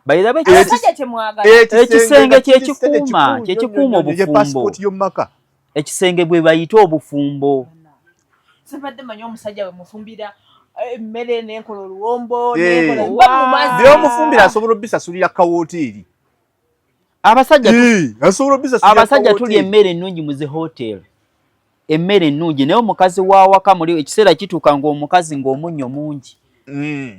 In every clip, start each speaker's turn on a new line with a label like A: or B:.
A: By the way,
B: Abasajja kyemwagala.
A: Ekisenge kyekikuuma, kyekikuuma obufumbo.
C: Passport y'omumaka.
A: Ekisenge bwe bayita obufumbo.
B: Sibadde manyi omusajja bwe mufumbira emmere nenkola oluwombo, nenkola
A: Mba
B: mu mazzi.
C: Byomufumbira asobola obisasulira kawoteeri.
A: Abasajja
C: Asobola obisasulira
A: abasajja
C: kawoteeri.
A: Tulya emmere ennungi mu zi hotel, emmere ennungi, naye omukazi w'awaka muli ekiseera kituuka ng'omukazi ng'omunnyo mungi,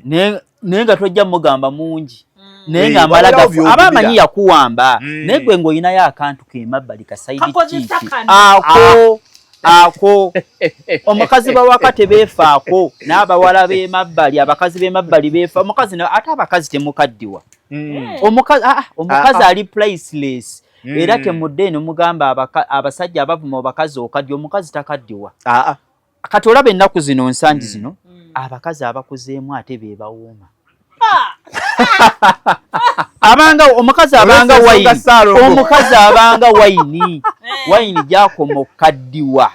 A: naye nga tojja mugamba mungi, naye ng'amala
C: Wabulawo
A: gafu
C: by'ogumira.
A: Aba amanyi yakuwamba, naye gwe ng'olinayo akantu kemabbali ka side
B: Kakozesa
A: chick.
B: Kano.
A: Ako omukazi bawaka tebeefaako, n'abawala b'emabbali, abakazi b'emabbali beefa omukazi ate abakazi temukaddiwa. Omukazi, ah, ah, omukazi
C: Ah, ah.
A: ali priceless. Era temudde eno mugamba abasajja abavuma abakazi okaddi, omukazi takaddiwa.
C: Ah, ah.
A: Kati olaba ennaku zino, nsangi zino, abakazi abakuzeemu ate be bawooma. Abanga omukazi abanga
C: Olw'ensonga
A: wayini.
C: Ssaalongo.
A: Omukazi abanga wayini, wayini gyakoma okukaddiwa.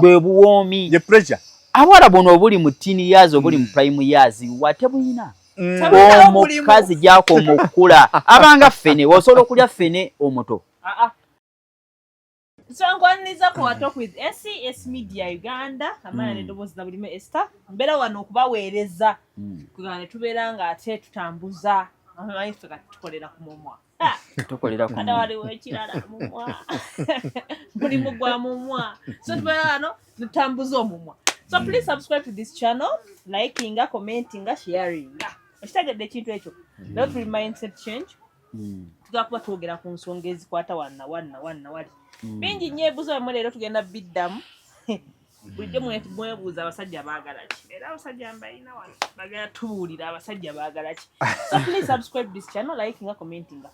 A: Bwe buwoomi.
C: Ye pressure.
A: Abawala buno obuli mu teen years, obuli mu prime years, wa tebuyina.
B: Tebulina omulimu.
A: Omukazi gyakoma okukula abanga ffene, osobola okulya ffene omuto.
B: Ah, ah. So nkwaniriza ku Talk with SCS Media Uganda, amanya n'eddoboozi na bulime Esther. Mbeera wano okubaweereza, kugamba ne tubeera nga ate tutambuza amanyi ffe kati tukolera ku mumwa. Ah,
A: tukolera ku
B: ate waliwo ekirala, mumwa, mulimu gwa mumwa. So tubeera wano tutambuza omumwa. So please subscribe to this channel, likinga, commentinga, sharinga. Okitegedde ekintu ekyo? Leero tuli mindset change. Tugenda kuba twogera ku nsonga ezikwata wanna wanna wanna wali bingi nnyo. Ebibuuzo byammwe leero tugenda biddamu. Bulijjo mwebuuza abasajja baagala ki. Era abasajja mbalina wano, bagenda tubuulira abasajja baagala ki. So please subscribe this channel, likinga, commentinga.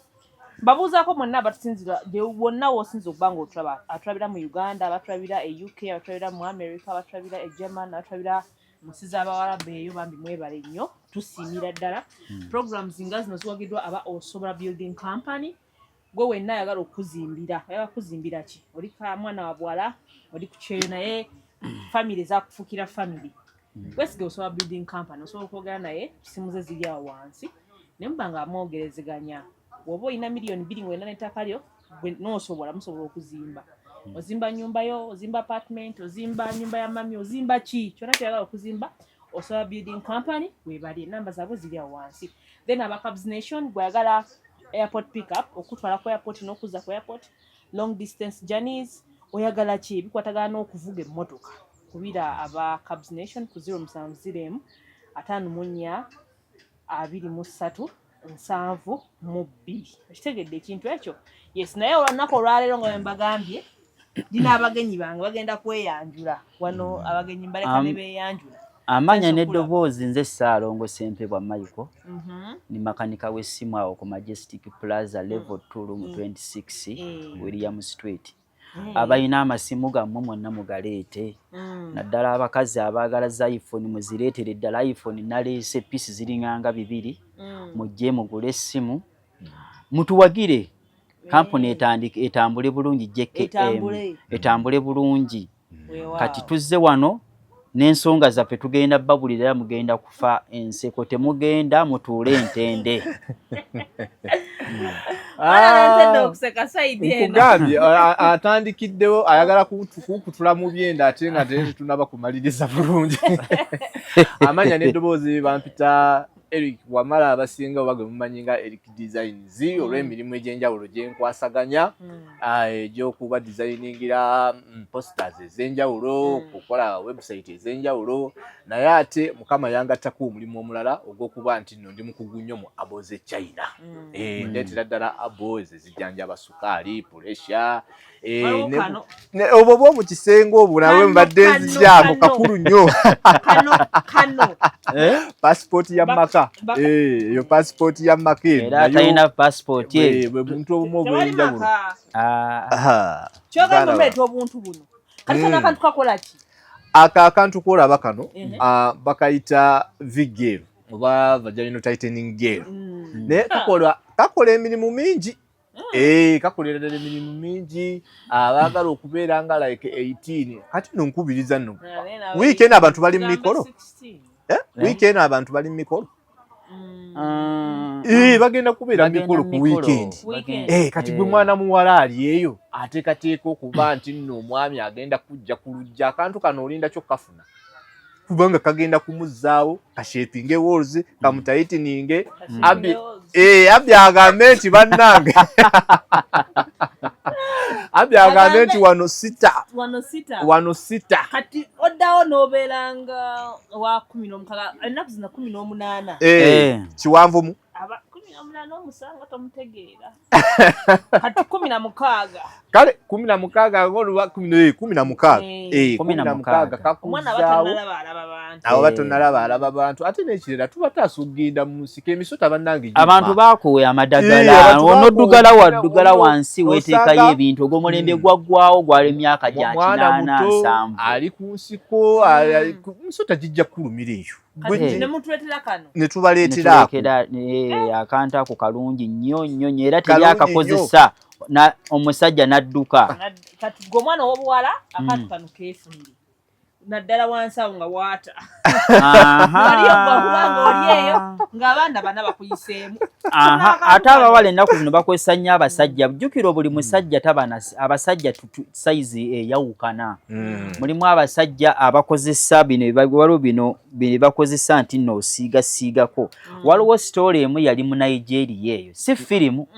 B: Mbabuuzaako mwenna abatusinzira gye wonna w'osinza okuba nga otulaba, atulabira mu Uganda, abatulabira e UK, abatulabira mu America, abatulabira e German, abatulabira mu nsi z'Abawarabu eyo, bambi mwebale nnyo, tusiimira ddala. Programs nga zino ziwagiddwa aba Osobola Building Company. Gwe wenna ayagala okuzimbira, oyagala kuzimbira ki? Oli ka mwana wa buwala, oli ku kyeyo, naye family zakufuukira family, wesige Osobola Building Company. Osobola okwogera naye, simu ze ziri awo wansi, naye muba nga mwogerezeganya. Bw'oba olina miliyoni 2 ng'olina n'ettaka lyo, gwe n'osobola, musobola okuzimba. Ozimba nyumba yo, ozimba apartment, ozimba nyumba ya mami, ozimba ki kyonna kyeyagala okuzimba, Osobola Building Company webali, enamba zaabwe ziri awo wansi. Then aba Cabs Nation, gweyagala airport pickup, okutwala ku airport n'okuzza ku airport, long distance journeys, oyagala ki ebikwatagana n'okuvuga emmotoka, kubira aba Cabs Nation ku 070 54 23 72. Okitegedde ekintu ekyo? Yes. Naye olunaku olwaleero nga wembagambye, ndina abagenyi bange, bagenda kweyanjula wano. Abagenyi mbaleka ne beeyanjula.
A: Amanya
B: Nsobola.
A: n'eddoboozi, nze Ssaalongo Sempebwa Michael, ni makanika w'essimu awo ku Majestic Plaza, level 2, room 26, William Street. Abalina amasimu gammwe mwenna mugaleete, naddala abakazi abaagala za iPhone, muzireetere ddala. iPhone naleese pieces ziringanga 2. Mujje mugule essimu, mutuwagire kampuni etandike etambule bulungi, JKM.
B: Etambule.
A: Etambule bulungi.
B: Weewaawo.
A: Kati tuzze wano n'ensonga zaffe, tugenda babulira era mugenda kufa enseko. Temugenda, mutuule entende.
B: Ntedde okuseka side eno.
C: Nkugambye, atandikiddewo ayagala kukutula mu byenda, ate nga tetunaba kumaliriza bulungi. Amanya n'eddoboozi, bampita Eric Wamala, abasinga oba gwe mumanyi nga Eric Designs, olw'emirimu egy'enjawulo gyenkwasaganya, egy'okuba designingira posters ez'enjawulo, kukola website ez'enjawulo. Naye ate Mukama yangattako omulimu omulala ogw'okuba nti nno ndi mukugu nnyo mu herbal z'e China. Ndeetera ddala herbal ezijjanjaba sukaali, pressure.
B: Waliwo kano.
C: Obwo bwo mu kisenge obwo nawe
B: Kano,
C: mbadde
B: kano,
C: nzijaako.
B: Kano.
C: Kakulu nnyo.
B: Kano kano.
A: Eh?
C: Passport ya maka. Eyo passport ya maka eno
A: Era
C: nayo
A: atalina passport ye.
C: Bwe buntu obumu
B: Tewali
C: obw'enjawulo.
B: maka.
A: Ah,
C: Aha,
B: Kyogamba
C: muganda
B: muleeta obuntu buno kati kano akantu kakola ki?
C: Aka akantu kolaba kano, bakayita V-gel oba vaginal tightening gel, naye kakola emirimu mingi. Kakolera ddala emirimu mingi. Abaagala okubeera nga like 18, kati nno nkubiriza nno, wiiki eno abantu bali mu mikolo.
B: 16.
C: Eh? Wiiki eno abantu bali mu mikolo. Bagenda kubeera mikolo ku weekend. Kati gwe mwana muwala ali eyo ateekateeka okuba nti nno omwami agenda kujja ku lujja, akantu kano olinda kyo kafuna kubanga kagenda kumuzzaawo, kashapinge walls, kamutighteninge. Abi Abi agambe nti bannange, Abi agambe nti wano sita.
B: Wano sita.
C: Wano sita.
B: Kati oddawo n'obeeranga wa 16, ennaku zino 18.
C: Kiwanvu mu
B: Aba 18 omusanga tomutegeera. Kati 16.
C: Kale 16 ng'oluba 16. 16.
B: Omwana aba
C: kakuzaawo.
B: Tonnalaba alaba bantu.
C: Abo batonalaba alaba bantu. Ate n'ekirala, tuba taasa okugenda mu nsiko, emisota bannange giruma.
A: Abantu bakuwe amadagala.
C: Abantu
A: onoddugala
C: bakuwe,
A: waddugala wansi, weteekayo ebintu. Ogwo omulembe gwaggwawo, gwali emyaka gya
C: Omwana
A: 80
C: muto
A: 70.
C: ali ku nsiko, emisota gijja kukulumira eyo.
B: Kati
A: Eh.
B: ne mutuleetera kano.
C: Ne tubaleetera ako.
A: Netulekera akantu ako kalungi nnyo nnyo nnyo, era teri
C: Kalungi.
A: akakozesa omusajja n'adduka.
B: Kati gwe omwana ow'obuwala, akantu kano keefunire naddala wansi awo nga waata. Waliyo gwe kubanga oli eyo ng'abaana bana bakuyiseemu.
A: Aha, ate abawala ennaku zino bakozesa nnyo abasajja. Jjukira buli musajja taba na abasajja sayizi eyawukana. Mulimu abasajja abakozesa bino waliwo bino bye bakozesa nti nno osiigasiigako. Waliwo story emu yali mu Nigeria, eyo si firimu,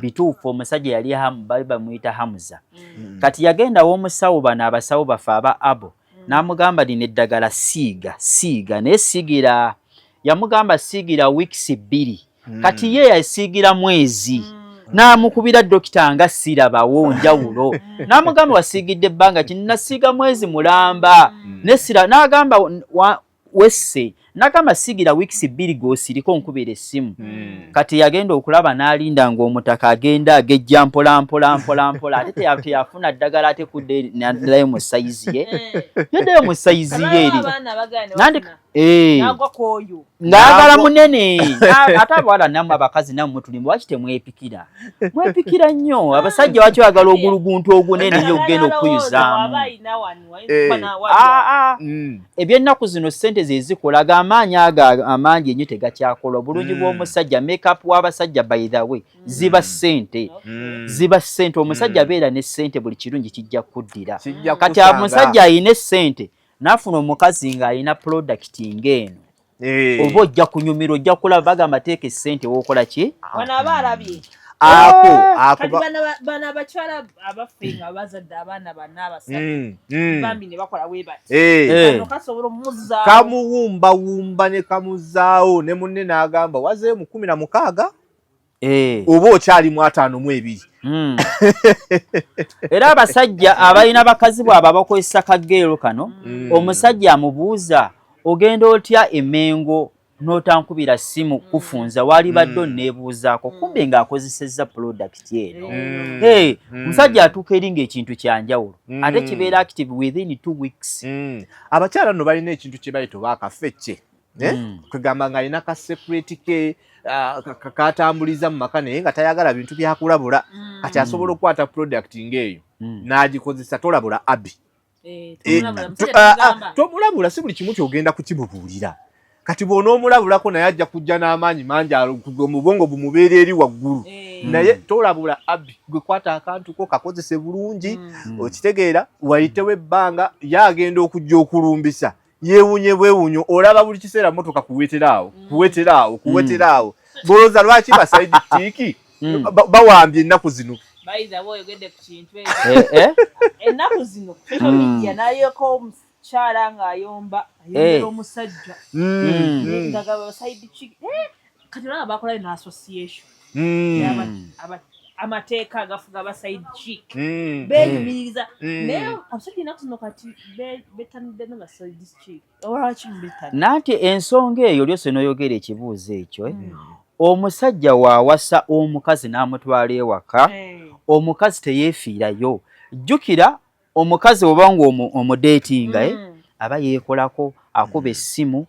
A: bituufu. Omusajja yali bali bamuyita Hamuza. Kati yagenda w'omusawo, bano abasawo baffe aba abo, n'amugamba, "Lino eddagala siiga siiga, naye siigira," yamugamba, "siigira weeks 2." Kati ye yasiigira mwezi. N'amukubira, "Dokita, nga sirabawo njawulo." N'amugamba, "Wasiigidde ebbanga ki?" "Nasiiga mwezi mulamba nesira." N'agamba, "Wesse." N'agamba, "Siigira weeks 2, g'osiriko nkubira essimu." Kati yagenda okulaba n'alinda ng'omutaka agenda agejja mpola mpola mpola mpola, ate teyafuna ddagala, ate kudda naddayo mu sayizi ye, yaddayo mu sayizi ye eri.
B: Abaana abagala ne
A: Nandika
B: bafuna.
A: Eh.
B: N'agwa ku oyo.
A: Ng'ayagala munene. Ate abawala nammwe, abakazi nammwe mutulimba. Waki temwepikira? Mwepikira nnyo. Abasajja waki oyagala oguluguntu ogunene nnyo ogugenda okukuyuzaamu?
B: Aba alina wano, ayinza okuba n'awali.
A: Ah, ah. Ebyennaku zino ssente ze zikola. Amaanyi ago amangi ennyo tegakyakola. Obulungi bw'omusajja, makeup w'abasajja, by the way, ziba ssente, ziba ssente. Omusajja abeera ne ssente, buli kirungi kijja kuddira.
C: Kijja
A: Kati
C: kusanga.
A: omusajja alina essente n'afuna omukazi ng'alina product ng'eno, oba ojja kunyumirwa, ojja kulaba. Bagamba teeka essente wookola ki?
B: Wano aba alabye.
C: Ako ako.
B: Kati bano abakyala abaffe nga bazadde abaana bana, abasatu, bambi ne bakola bwe bati. Kano kasobola omuzaawo.
C: Kamuwumbawumba ne kamuzaawo, ne munne n'agamba, "Wazeeyo mu 16 oba okyali mu 52?"
A: Era abasajja abalina bakazi bwabwe abakozesa kageero kano, omusajja amubuuza, "Ogenda otya emengo n'otankubira ssimu kufunza? Waali badde onneebuuzaako." Kumbe ng'akozesezza product eno. Hey, omusajja atuuka eri ng'ekintu kyanjawulo, ate kibeera active within 2 weeks.
C: Abakyala nno balina ekintu kye bayita oba akafecce, eh? Kwegamba ng'alina ka secret ke, katambuliza mu maka, naye nga tayagala bintu byakulabula. Kati asobola okukwata product ng'eyo n'agikozesa. Tolabula abi.
B: Eh,
C: Eh,
B: tomulabula, musajja tugamba.
C: Tomulabula, si buli kimu kyogenda kukimubuulira. Kati bw'onoomulabulako naye ajja kujja n'amaanyi mangi, mu bwongo bumubeera eri waggulu. Naye tolabula abi, gwe kwata akantu ko kakozese bulungi. Okitegeera, wayitewo ebbanga, ye agenda okujja okulumbisa yeewunye bwewunyo, olaba buli kiseera motoka kuweteraawo, kuweteraawo, kuweteraawo. Golooza lwaki ba side chick bawambye ennaku zino?
B: By the way, oyogedde ku kintu ekyo.
A: Eh, eh?
B: Ennaku zino social media nayeko omukyala ng'ayomba, ayombera omusajja. Ngagaba side chick. Kati olaba bakolayo ne association amateeka agafuga aba side chick, beeyimiriza. Naye abasajja ennaku zino kati betanidde ne ba side chick. Olwaki mubetanidde?
A: Nanti ensonga eyo lyose n'oyogera ekibuuzo ekyo, eh? Omusajja waawasa omukazi n'amutwala ewaka, omukazi teyeefiirayo. Jjukira omukazi oba nga omudatinga, eh? Aba yeekolako, Akuba essimu,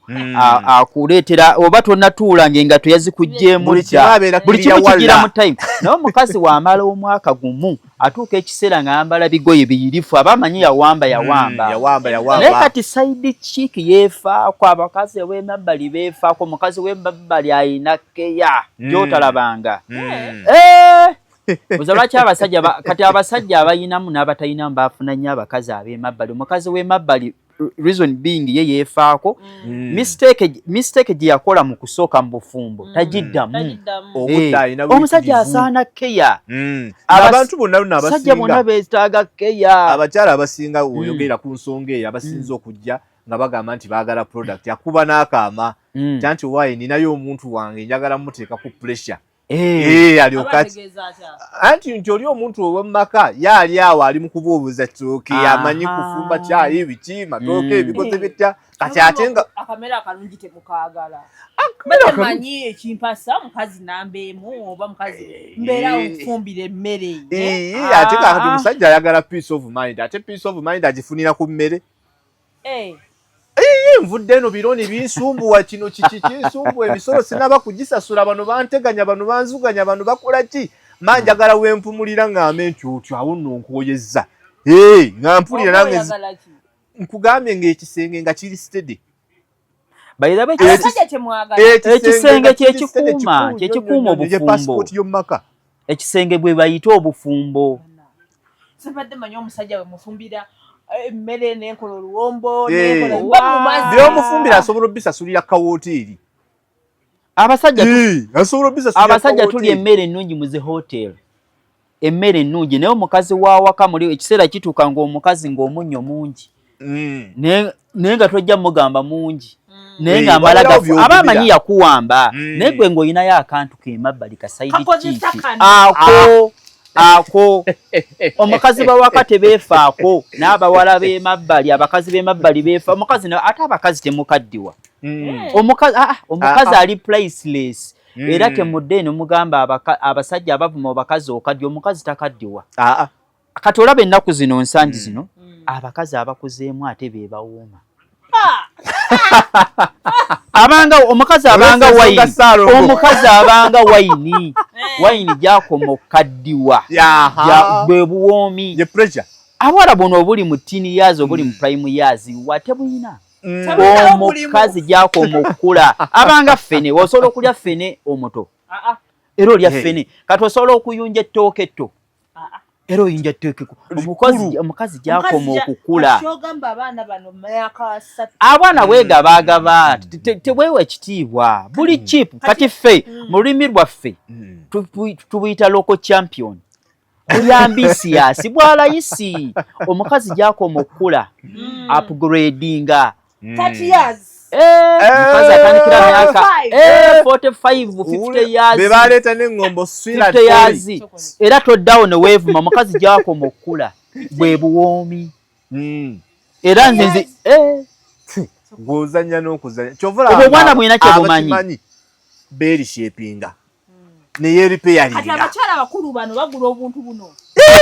A: akuleetera oba tonatuula ng'engatto yazikuggyeemu
C: Buli kimu
A: dda.
C: abeera
A: Buli
C: clear
A: kimu kigira
C: walla.
A: mu time. Naye omukazi wamala omwaka gumu, atuuka ekiseera ng'ayambala bigoye biyirifu, aba amanyi yawamba, yawamba.
C: Yawamba.
A: Naye
C: Yawamba.
A: kati side chick yeefaako, abakazi ew'emabbali beefaako. Omukazi w'emabbali ayina keya gy'otalabanga. Eh! Oza lwaki abasajja kati abasajja abayinamu n'abatayinamu baafuna nnyo abakazi ab'emabbali. Omukazi w'emabbali, reason being, ye yeefaako. Mistake gye yakola mu kusooka mu bufumbo tagiddamu.
B: Tagiddamu.
C: Obudde
A: Eh,
C: alina
A: omusajja
C: buyitirivu.
A: asaana keya.
C: Abantu bonna nno
A: Abasajja bonna
C: abasinga,
A: beetaaga keya.
C: Abakyala abasinga, oyogera ku nsonga eyo, abasinza okujja nga bagamba nti baagala product, akuba n'akaama nti waaye ninayo omuntu wange, njagala muteeka ku pressure.
A: Eh.
C: Eh, alyoka
B: Abategeeza atya?
C: Anti nti oli omuntu ow'emmaka ye ali awo ali mu kubuubuza ttooke, amanyi kufumba kyayi, biki, matooke, ebikoze bitya. Kati ate nga
B: akamere akalungi temukaagala. Batemanyi ekimpasa mukazi namba emu oba mukazi mbeerawo nkufumbira emmere.
C: Eh, ate kakati omusajja ayagala peace of mind, ate peace of mind agifunira ku mmere.
B: Eh,
C: "Ee, nvudde eno bironi binsumbuwa, kino kiki kinsumbuwa, emisolo sinaba kugisasula, bano banteganya, bano banzuganya, bano bakola ki, ma njagala wempumulira ŋŋambe nti otyo awo nno nkooyezza." Ee, nga mpulira
B: oba
C: nange
B: oyagala ki?
C: Nkugambye ng'ekisenge nga kiri steady.
A: By the way,
B: Abasajja kyemwagala.
A: Ekisenge
C: nga kiri
A: kyekikuuma,
C: steady, kikulu
A: kyekikuuma
C: nnyo nnyo nnyo, ye
A: obufumbo.
C: passport y'omu maka.
A: Ekisenge bwe bayita obufumbo.
B: Sibadde manyi omusajja bwe mufumbira emmere nenkola oluwombo,
C: Eh.
B: nenkola mba mu mazzi.
C: By'omufumbira asobola obisasulira kawoteeri.
A: Abasajja
C: Asobola obisasulira
A: abasajja tulya
C: kawoteeri.
A: emmere ennungi mu zi hotel, emmere ennungi, naye omukazi w'awaka muli ekiseera kituuka ng'omukazi ng'omunnyo mungi, naye nga tojja mugamba mungi, naye
C: Eh,
A: ng'amala
C: wabeerawo
A: gafu aba amanyi
C: by'ogumira.
A: yakuwamba. Naye gwe ng'olinayo akantu kemabbali ka side
B: Kakozesa
A: chick.
B: kano.
A: Ako omukazi bawaka tebeefaako, n'abawala b'emabbali, abakazi b'emabbali beefa omukazi ate abakazi temukaddiwa. Omukazi, ah, omukazi
C: Ah, ah.
A: ali priceless. Era temudde eno mugamba abasajja abavuma abakazi okaddi, omukazi takaddiwa.
C: Ah, ah.
A: Kati olaba ennaku zino, nsangi zino, abakazi abakuzeemu ate be bawooma. Abanga omukazi abanga
C: Olw'ensonga
A: wayini,
C: Ssaalongo.
A: omukazi abanga wayini, wayini gyakoma okukaddiwa.
C: Yaha.
A: Bwe buwoomi.
C: Ye pressure.
A: Abawala buno obuli mu teen years, obuli mu prime years, wa tebuyina.
B: Tebulina omulimu.
A: Omukazi gyakoma okukula abanga ffene. Osobola okulya ffene omuto,
B: Ah, ah,
A: era olya
C: Hey.
A: ffene. Kati osobola okuyunja ettooke etto,
B: ah, ah.
A: era oyunja etteekeko. Omukazi, omukazi gyakoma
B: Omukazi
A: okukula.
B: Kyogamba abaana bano myaka 30.
A: Abaana bwegabagaba tebwewa ekitiibwa, buli cheap. Kati ffe mu lulimi lwaffe tubuyita local champion, buli ambitious, bwalayisi. Omukazi gyakoma okukula upgradinga.
B: 30 years.
A: Eh, omukazi atandikira myaka
B: 45.
A: eh, 45, 50 years.
C: Be baleeta n'eŋŋombo.
A: 50 years, era toddawo ne weevuma. Omukazi gyakoma okukula bwe buwoomi. Era nze eh,
C: Gw'ozannya n'okuzannya, kyova
A: Obwo obwana bwina kye bumanyi.
C: abakimanyi beerishepinga neyeeripeyalinga.
B: Kati abakyala abakulu bano bagula obuntu buno.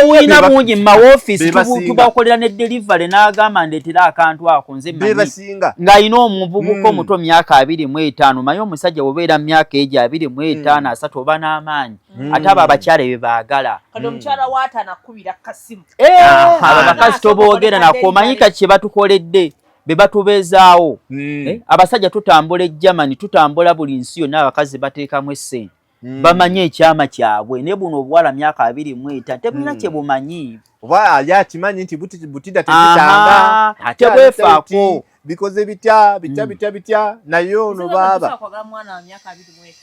A: Buyina bungi mu mawofiisi.
C: Be basinga.
A: Tubakolera ne delivery, n'agamba ndeetera akantu ako nze
C: Be
A: mmanyi
C: basinga.
A: Ng'alina omuvubuka omuto myaka 25. Manyi omusajja bw'obeera mu myaka egyo 25, 30, oba n'amaanyi, ate abo abakyala bye baagala.
B: Kati omukyala waataano akubira kasimu.
A: Eh,
C: Aha.
A: abo abakazi toboogera nako. Omanyi kati kye batukoledde, be batubeezaawo. Eh, abasajja tutambula e Germany, tutambula buli nsi yonna, abakazi bateekamu essente, bamanyi ekyama kyabwe. Naye buno obuwala myaka 25 tebulina kye bumanyi.
C: Oba ye akimanyi nti butida tebitanga.
A: Aha, tebwefaako.
C: Bikoze bitya bitya bitya bitya, naye ono baaba
B: Kwagala mwana wa myaka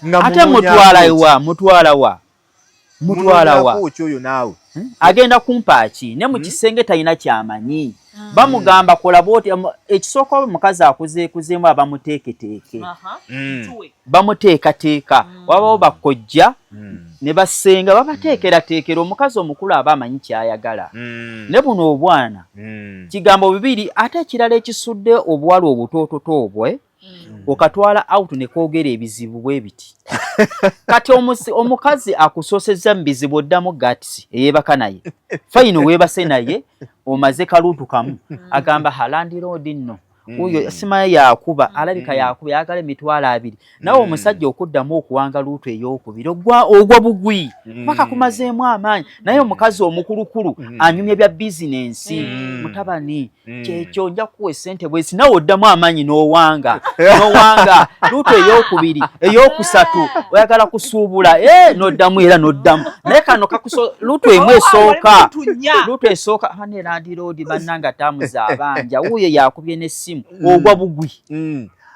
B: 25.
C: Nga
A: Ate mutwala wa? Mutwala wa? Mutwala wa?
C: Munoonyako ki oyo naawe?
A: Agenda kumpa ki? Ne mu kisenge talina kyamanyi. Bamugamba kola bwoti. Ekisooka, omukazi akuzeekuzeemu abamuteeketeeke.
B: Aha, tuwe.
A: Bamuteekateeka, wabawo bakojja ne basenga babateekerateekera. Omukazi omukulu aba amanyi kyayagala. Ne buno obwana kigambo bibiri. Ate ekirala ekisudde obuwala obutoototo obwe, okatwala out ne koogera ebizibu bwe biti. Kati omukazi akusoosezza mu bizibu, oddamu gatsi eyeebaka naye, fine, weebase naye, omaze kaluntu kamu, agamba ha landlord nno. Oyo simanyi yakuba, alabika yakuba, yagala 20,000. Nawe omusajja okuddamu okuwanga luutu eyokubiri, ogwa bugwi paka kumazeemu amaanyi. Naye omukazi omukulukulu anyumya bya bizinensi, mutabani, kyekyo nja kukuwa esente bwesi, nawe oddamu amaanyi n'owanga n'owanga luutu eyokubiri, eyokusatu, oyagala kusuubula, n'oddamu era n'oddamu. Naye kano kakuso luutu emu esooka, luutu esooka ane landlord bannanga tamuza abanja, wuuyo yakubye n'essimu, ogwa bugwi.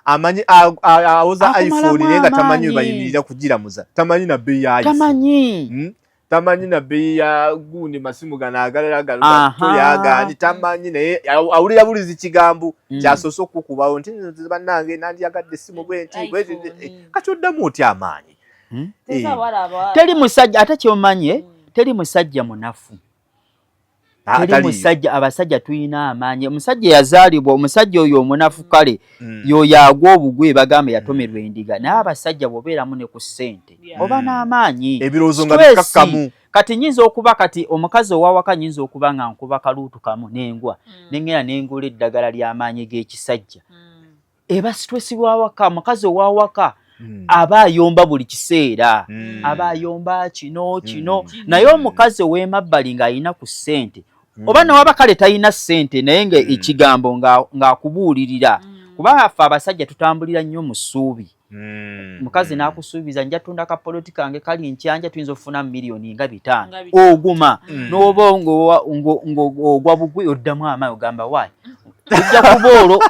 C: Amanyi awoza iPhone naye nga tamanyi we bayimirira kugiramuza, tamanyi na bbeeyi ya iPhone.
A: Tamanyi.
C: Tamanyi na bbeeyi ya gundi, masimu gano agalala gano yagaani tamanyi, naye awulira bulizi kigambo kyasoose okukubawo nti bannange nandyagadde essimu bwenti. Kati oddamu otya amaanyi?
A: Teri musajja, ate kyomanye, teri musajja munafu. Teri musajja. Abasajja tulina amaanyi. Omusajja yazaalibwa, omusajja oyo omunafu kale yoyo agwa obugwe, bagamba yatomerwa endiga. Naye abasajja bw'obeeramu ne ku ssente oba n'amaanyi,
C: ebirowoozo nga bikakkamu.
A: Kati nyinza okuba, kati omukazi owawaka, nyinza okuba nga nkuba kaluutu kamu nengwa, nengenda nengula eddagala ly'amaanyi g'ekisajja. Eba stress wawaka. Omukazi owawaka aba ayomba buli kiseera, aba ayomba kino kino. Naye omukazi ow'emabbali ng'alina ku ssente, oba newaba kale talina ssente, naye nga ekigambo ng'akubuulirira, kubanga ffe abasajja tutambulira nnyo mu ssuubi. Mukazi n'akusuubiza, nja tunda kapoloti kange kali nkyanja, tuyinza okufuna miliyoni nga 5. Oguma n'oba ng'ogwa bugwi, oddamu amaanyi, ogamba waayi ojja kuba olwo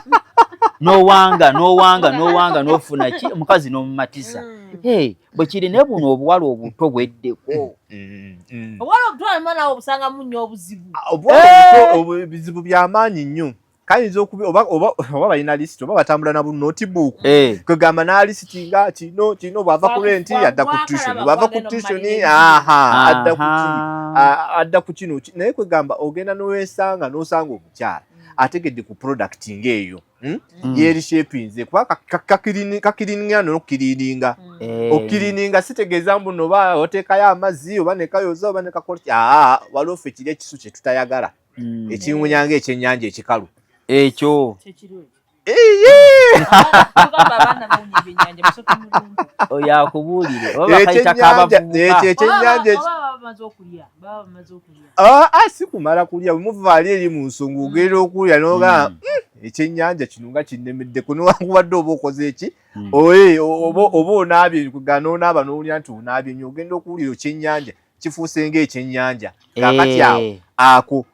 A: n'owanga n'owanga n'owanga n'ofuna ki, omukazi n'omumatiza. Bwe kiri. Naye buno obuwala obuto bweddeko.
B: Obuwala obuto alima nawe obusangamu nnyo obuzibu.
C: Obuwala obuto ebizibu byamaanyi nnyo. Kayinza okuba oba balina lisiti, oba batambula na bu notebook, kwegamba n'a lisiti nga kino kino, bw'ava ku renti adda ku tuition, bw'ava ku tuition aha adda ku ki, adda ku kino. Naye kwegamba ogenda n'owesanga n'osanga omukyala ategedde ku product ng'eyo, Yeerishapinze kuba kakirininga n'okukirininga. Okukirininga sitegeeza mbu noba oteekayo amazzi oba nekayoza oba nekakola. Aa, waliwo ffe kiri ekisu kye tutayagala, ekiwunya ng'ekyennyanja ekikalu.
A: Ekyo.
B: Kyekiro ekyo.
C: Iye!
B: Tugamba abaana bawunya ebyennyanja, musooke mulungu.
A: Oyo akubuulire oba bakayita
C: Ekyennyanja
A: kabavubuka.
C: Ekyo ekyennyanja
B: Oba baba bamaze okulya, baba bamaze okulya.
C: Ah, ah, si kumala kulya, bwe muva ali eri mu nsonga ogenda okulya n'ogamba, ekyennyanja kino nga kinnemeddeko," newankubadde oba okoze eki, oye oba onaabye ga n'onaaba n'owulira nti onaabye nnyo, ogenda okuwulira ekyennyanja kifuuse ng'ekyennyanja. Kaakati awo ako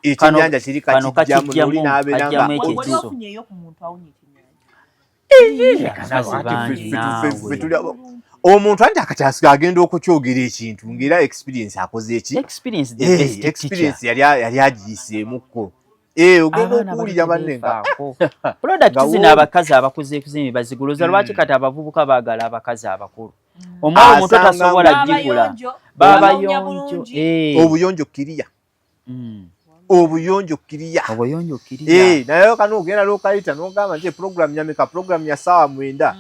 C: ekyennyanja kiri
A: kano
C: kakijjamu
A: kakijjamu,
C: n'oli n'abeera nga
A: kajjamu ekyo
B: Wali
A: ekiso.
B: ofunyeeyo ku muntu awunya ekyennyanja?
A: Abakazi bangi naawe.
C: Omuntu anti akati agenda okukyogera ekintu ng'era experience akoze eki?
A: Experience the best teacher.
C: Experience yali agiyiseemukko. Ogenda
A: Abaana
C: okuwulira
A: bali
C: banne nga
A: tebeefaako. Product
C: nga
A: zino abakazi abakuzeekuze bazigula. Oza lwaki kati abavubuka baagala abakazi abakulu? Omwana omuto
C: Asanga
A: tasobola
B: Baba
A: gigula.
B: yonjo,
A: Baba
B: bawunya
A: yonjo.
B: bulungi.
C: Obuyonjo kiriya, obuyonjo kiriya.
A: Obuyonjo kiriya.
C: Naye kano ogenda n'okayita n'ogamba nti program yameka? Program ya saawa 9.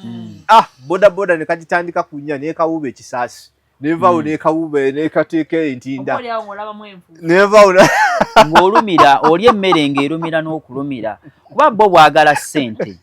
C: Ah, boda boda ne kagitandika ku 4, nekawuba ekisaasi, nevaawo nekawuba nekateeka entinda.
B: Oba oliawo ng'olabamu enfuufu.
C: Nevaawo
A: Ng'olumira olya emmere ng'erumira n'okulumira, kuba bo bwagala ssente.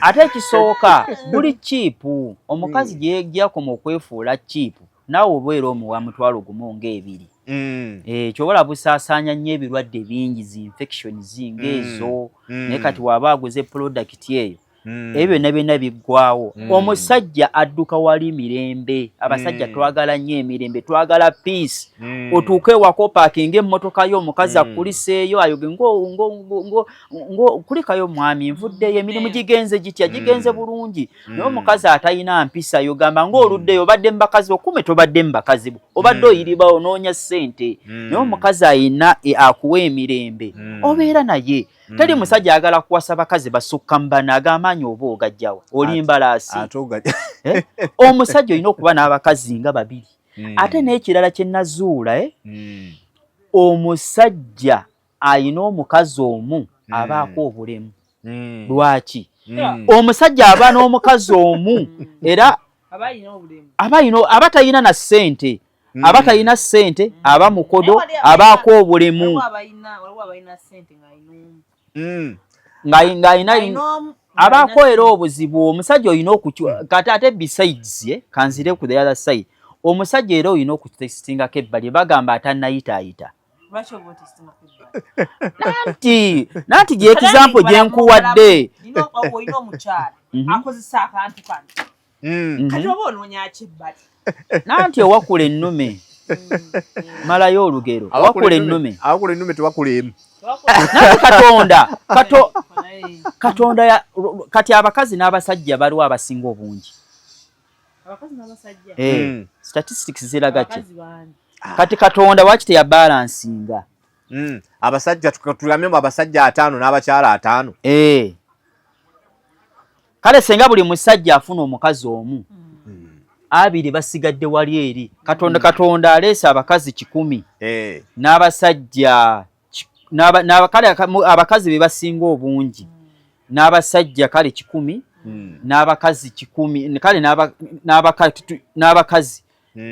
A: Ate ekisooka buli cheap. Omukazi gye gyakoma okwefuula cheap, naawe obeera omuwa 10,000 nga 20. Kyobola busaasaanya nnyo ebirwadde bingi, zi infections ng'ezo. Naye kati waaba aguze product eyo, ebyo byonna byonna biggwawo. Omusajja adduka wali mirembe. Abasajja twagala nnyo emirembe, twagala peace. Otuuke ewaka, opaakinga emmotoka yo, omukazi akuliseeyo, ayoge ngo kulikayo mwami, nvuddeyo emirimu gigenze gitya? Gigenze bulungi. Naye omukazi atalina mpisa, yogamba ng'oluddeyo, obadde mu bakazi bo, kume tobadde mu bakazi bo, obadde oyiriba onoonya ssente. Naye omukazi ayina akuwa emirembe, obeera naye. Teri musajja ayagala kuwasa bakazi basukka mu bana, ag'amaanyi oba ogajjawa, oli mbalaasi.
C: Ate
A: Eh? Omusajja olina okuba n'abakazi nga babiri. Ate n'ekirala kye nazuula, omusajja ayina omukazi omu abaako obulemu. Lwaki omusajja aba n'omukazi omu era
B: aba alina obulemu?
A: Aba talina na ssente, aba talina ssente, aba mukodo, abaako obulemu.
B: Waliwo abalina ssente ng'alina omu.
A: Ng'alina abaako era obuzibu. Omusajja olina okukyu kati ate besides, kanzire ku the other side, omusajja era olina okutestingako ebbali. Bagamba atannayitaayita nanti gye example gye nkuwadde.
B: Olina omukyala akozesa akantu kano, kati oba onoonya ki ebbali?
A: Nanti ewakula ennume, malayo olugero, awakula ennume.
C: Awakula ennume tewakula emu.
A: Nanti Katonda kati abakazi n'abasajja baliwo abasinga obungi. Statistics ziraga ki? Kati Katonda waki teyabalansinga?
C: Abasajja tugambyemu abasajja 50 n'abakyala 50.
A: Kale senga buli musajja afuna omukazi omu, 20 basigadde wali eri. Katonda aleese abakazi 100 n'abasajja, kale abakazi be basinga obungi, n'abasajja kale 100 n'abakazi 100, kale n'abakazi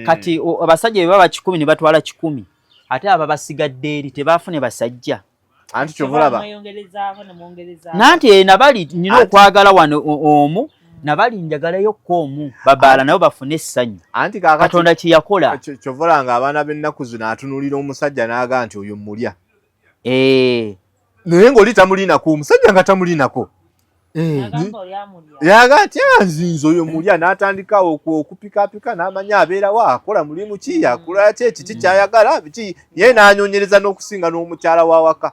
A: kati abasajja bwe baba 100 ne batwala 100, ate aba basigadde eri tebafune basajja.
C: Anti kyovulaba.
A: Nanti nabali nina okwagala wano omu, nabali njagalayo ko omu, babaala nabo bafune essanyu.
C: Anti
A: Katonda kyeyakola.
C: Kyovola nga abaana b'ennaku zino atunuulira omusajja n'agaa nti oyo mulya, naye ng'oli tamulinako, omusajja nga tamulinako. Yaga nti nzinze oyo mulya, n'atandikawo okupikapika n'amanya abeerawo, akola mulimu ki, akola ki, kiki kyayagala biki, ye n'anyonyereza n'okusinga n'omukyala w'awaka.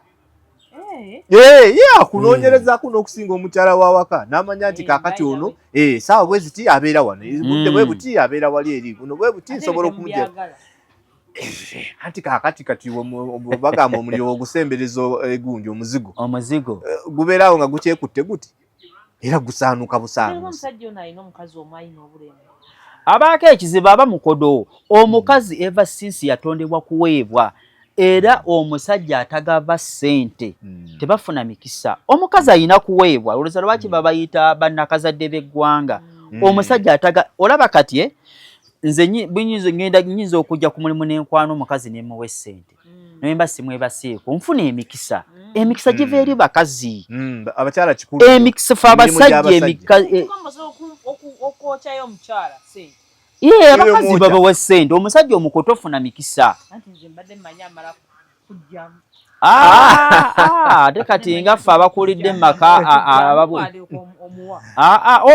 C: Ye akunoonyerezaako n'okusinga omukyala w'awaka, n'amanya nti kaakati ono saawa bwe ziti abeera wano, budde bwe buti abeera wali eri, buno bwe buti nsobola okumugya. Anti kaakati kati bagamba omuliro ogusembereza egundi omuzigo.
A: Omuzigo.
C: Gubeeraawo nga gukyekutte guti era gusaanuka busaanusi.
A: Abaako ekizibu aba mukodo. Omukazi ever since yatondebwa kuweebwa, era omusajja atagava ssente tebafuna mikisa. Omukazi alina kuweebwa. Olowooza lwaki babayita bannakazadde b'eggwanga? Omusajja ataga, olaba kati nze ngenda nyinza okujja ku mulimu n'enkwana omukazi nemuwa essente, naye mba simwebasiiko nfuna emikisa. Emikisa giva eri bakazi.
C: Abakyala kikulu.
A: Emikisa fe abasajja ye abakazi babawa essente, omusajja omukoto ofuna mikisa. Ate kati nga ffe abakulidde mu maka,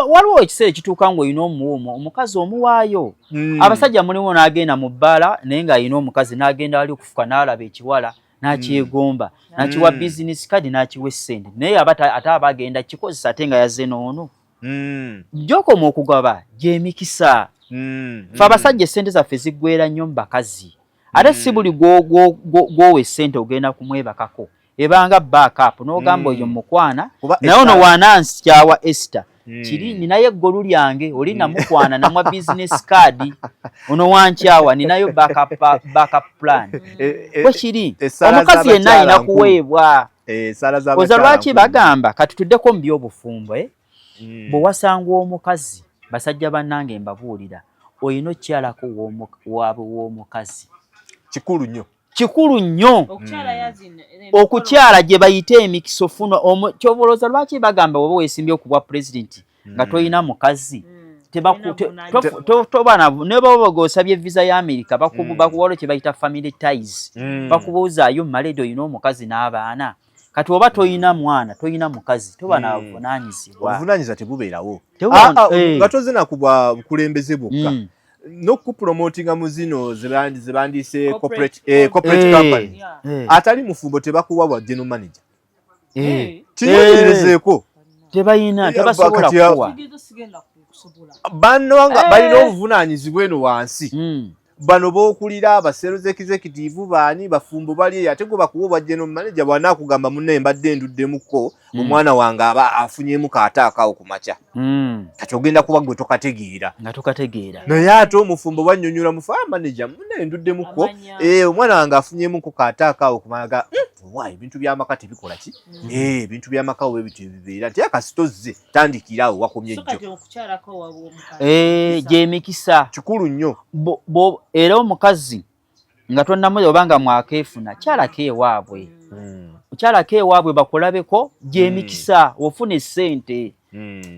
A: waliwo ekiseera ekituuka ng'olina omuwa omukazi omuwaayo. Abasajja mulimu n'agenda mu bbaala naye ng'alina omukazi, n'agenda ali okufuka n'alaba ekiwala n'akyegomba, n'akiwa business card, n'akiwa essente, naye ate aba agenda kikozesa ate nga yazze n'ono. Gy'okoma okugaba gy'emikisa. Fe abasajja essente zaffe ziggwera nnyo mu bakazi, ate si buli gw'owa essente ogenda kumwebakako. Ebanga backup n'ogamba oyo mukwana, naye ono wanankyawa Esther kiri ninayo eggolu lyange, oli namukwana namwa business card, ono wankyawa ninayo backup plan. Bwe kiri, omukazi yenna alina kuweebwa. Oza lwaki bagamba kati tuddeko mu byobufumbo, bwe wasanga omukazi, basajja bannange mbabuulira, olina okukyalako waabwe w'omukazi.
C: Kikulu nnyo.
A: Kikulu nnyo okukyala, gye bayita emikisa ofuna. Kyobolooza lwaki bagamba oba weesimbye okubwa pulezidenti nga tolina mukazi, toba ne baba osabye visa ya Amerika, bakuwalo kye bayita family ties, bakubuuzaayo maledi olina omukazi n'abaana. Kati oba toyina mwana, toyina mukazi, toba nabuvunaanyizibwa.
C: Obuvunaanyizibwa tebubeerawo nga tozina ku bwa bukulembeze bwokka, n'okupromotinga mu zino zebandiise corporate company. Atali mufumbo tebakuwa bwa general manager. Kinyonyerezeeko.
A: Tebayina, tebasobola kuwa.
C: Bano nga balina obuvunaanyizibwa eno wansi, bano b'okulira aba sales executive baani bafumbo bali eyo, ate gwe bakuwa obwa general manager, bw'anaakugamba munnaye mbadde nduddemuko, omwana wange aba afunyemu kaataakaawo ku makya, kati ogenda kuba gwe tokategeera.
A: Nga tokategeera.
C: Naye ate omufumbo bwannyonnyola mufu, ah, manager munnaye nduddemuko, omwana wange afunyemuko kaataakaawo ku makya, wa ebintu by'amaka tebikola ki, ebintu by'amaka we bityo bibeera nti akasitozze tandikira awo wakomye jjo.
A: Gyemikisa.
C: Kikulu nnyo.
A: Era omukazi nga tonnamuza oba nga mwakeefuna, kyalako ewaabwe. Mukyalako ewaabwe bakulabeko gy'emikisa ofuna essente.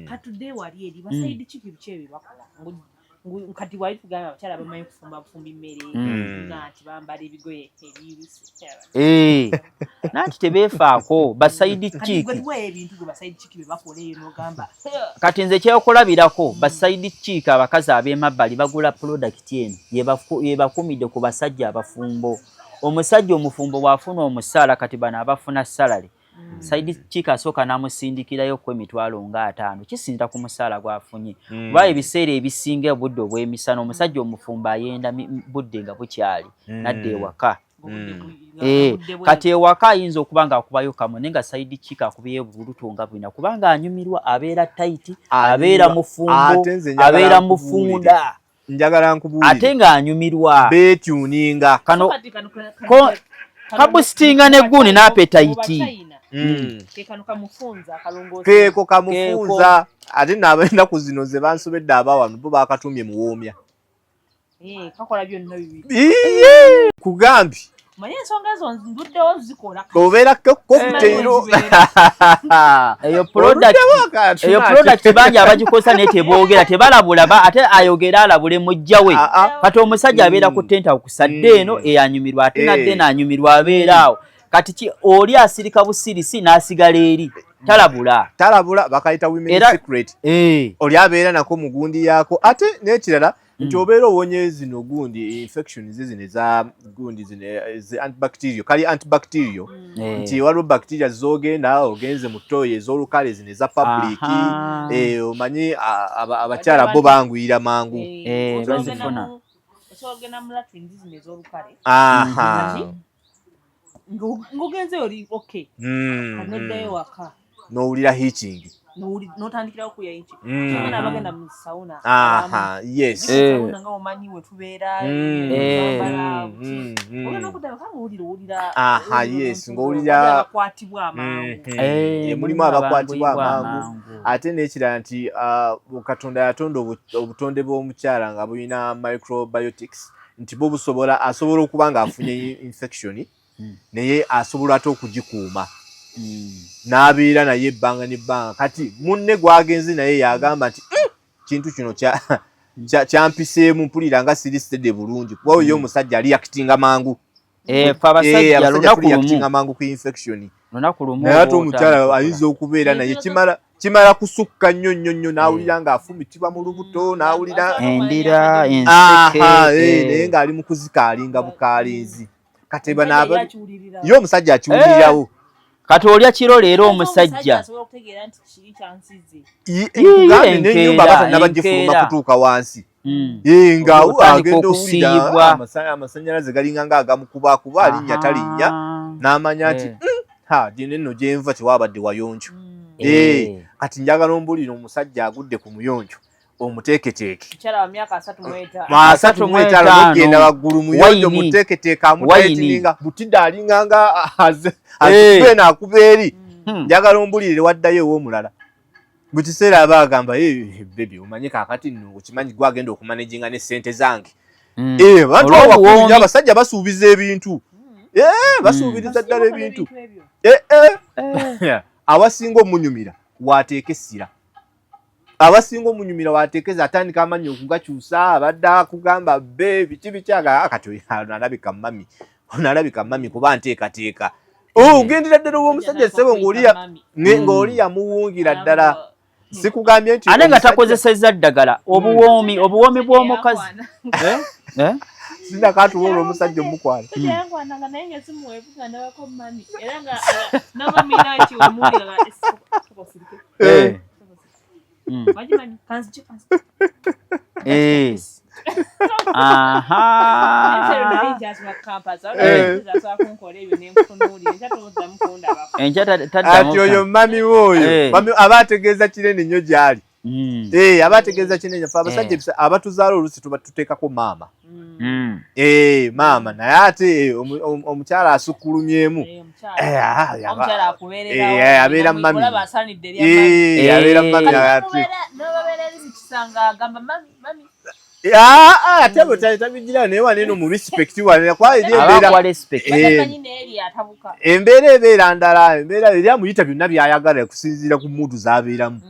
B: Katudde wali eri ba side chick, biki ebyo bakola? Kati wali tugamba abakyala bamanyi kufumba bufumbi mmere, nga nti bambala ebigoye ebibisi.
A: Eh, nanti tebeefaako ba side
B: Kati
A: chick.
B: gwe tuweeyo ebintu gwe ba side chick bye bakola eyo n'ogamba.
A: Kati nze kyekulabirako, ba side chick abakazi ab'emabbali bagula product eno yebakumidde ku basajja abafumbo. Omusajja omufumbo bw'afuna omusaala, kati bano abafuna salary, side chick asooka n'amusindikirayo ku 50,000, kisinzira ku musaala gw'afunye, kuba ebiseera ebisinga obudde obw'emisana omusajja omufumbo ayenda budde nga bukyali nadda ewaka. Eh, kati ewaka ayinza okuba nga akubayo kamwe, naye nga side chick akubayo buluto nga bwina, kubanga anyumirwa, abeera tight, abeera mufumbo,
C: Ate nze njagala
A: abeera
C: nkubuulire.
A: mufunda,
C: Njagala nkubuulire.
A: Ate ng'anyumirwa.
C: Beetuninga.
A: Kano kaboostinga ne gundi n'appetite.
B: Kekano kamufunza akalongoosa.
C: Keeko kamufunza. Ate n'abennaku zino ze bansobedde abawano bo bakatumye muwoomya.
B: Eh, kakola byonna bibiri.
C: Iye! Kugambye.
B: Manye ensonga ezo nduddewo zikola.
C: Obeera cocktail.
A: Eyo product, eyo product bangi abagikozesa naye teboogera, tebalabula ate ayogera alabule mujja we. Kati omusajja abeera ku tent akusadde eno eyanyumirwa, ate nadde eno anyumirwa, abeera awo. Kati ki oli asirika busirisi n'asigala eri talabula.
C: Talabula, bakayita women secret. Oli abeera nako mu gundi yaako. Ate n'ekirala nti obeera owonye zino gundi infections zino eza gundi zino ezi antibacterial, kali antibacterial, nti waliwo bacteria zogenda ogenze mu toilet ez'olukale zino eza public. Omanyi abakyala bo banguyira mangu.
A: Bazifuna.
B: Osobola ogenda mu latrines zino ez'olukale ng'ogenze oli okay, noddayo waka,
C: n'owulira itching.
B: N'otandikirawo kuya itch. Abaana abagenda mu sauna,
C: aha yes
B: sauna nga omanyi we tubeera, twambala, ogenda okudda waka ng'owulira owulira
C: Ng'owulira
B: abakwatibwa amangu.
C: Mulimu abakwatibwa amangu. Ate n'ekirala nti Katonda yatonda obutonde bw'omukyala nga bulina microbiotics, nti bo busobola, asobola okuba ng'afunye infection, naye asobola ate okugikuuma n'abeera naye ebbanga n'ebbanga. Kati munne gwagenze naye yagamba nti, kintu kino kyampiseemu, mpulira nga siri steady bulungi," kuba oyo omusajja alireactinga mangu.
A: Fe abasajja lunaku lumu
C: mangu ku infection.
A: Lunaku lumu.
C: Naye ate omukyala ayinza okubeera naye kimala kusukka nnyo nnyo nnyo, n'awulira ng'afumitibwa mu lubuto, n'awulira
A: endira, enseke.
C: Naye ng'ali mu kuzikaalinga bukaalinzi. Kati bano ye omusajja akiwulirirawo.
A: Kati olya kiro leero omusajja.
C: Kugambye n'ennyumba aba tannabagifuluma kutuuka wansi, nga agenda owulira amasannyalaze galinga nga agamukubakuba, alinnya talinnya, n'amanya nti ha, gino nno gyenva tewabadde wayonjo. Kati njagala ombulire, omusajja agudde ku muyonjo omuteeketeeke 35 nogenda waggulu, muyonjo muteeketeeke, amutaitininga butidde, alinga nga azikuba akuba eri. Njagala ombulire, waddayo ew'omulala mu kiseera aba agamba, "Baby, omanye kaakati nno okimanyi gwagenda okumanaginga ne ssente zange." Bantu abakulu, abasajja basuubiza ebintu, basuubiriza ddala ebintu. Awasinga omunyumira wateeka essira, abasinga omunyumira wateekeza, atandika amannya okugakyusa, abadde akugamba be biki biki, kati alabika mummy, ono alabika mummy kuba nteekateeka. Ogendera ddala ow'omusajja ssebo ng'oli yamuwungira ddala, sikugambye nti
A: ate nga takozesezza ddagala, obuwoomi, obuwoomi bw'omukazi.
C: Sinakatuwa olwo omusajja omukwana.
B: Yankwananga naye nga simuweevuga, ndabako mummy era nga nabamira nti omuwulira. Wagimanyi kanzije kanzije.
A: Aha.
B: Naye nkyasoma campus, asobola kunkola ebyo nenkutunuulira, enkya toddamu kundabako.
A: Enkya taddamu.
C: Ati oyo mummy we oyo, mummy aba ategeeza kinene nnyo gy'ali. Aba ategeeza kinene. Ffe abasajja abatuzaala oluusi tuba tuteekako maama. Maama, naye ate omukyala asukkulumyemu.
B: Omukyala akubeererawo.
C: Abeera mummy.
B: Olaba asaanidde erya mummy.
C: Abeera mummy ate.
B: N'obabeera eri mu kisanga agamba mummy, mummy.
C: Ate bwe tabigira naye waneno mu respect wane kwa eri
A: embeera respect
C: embeera ebeera ndala, embeera eri amuyita byonna byayagala okusinziira ku muntu z'abeeramu.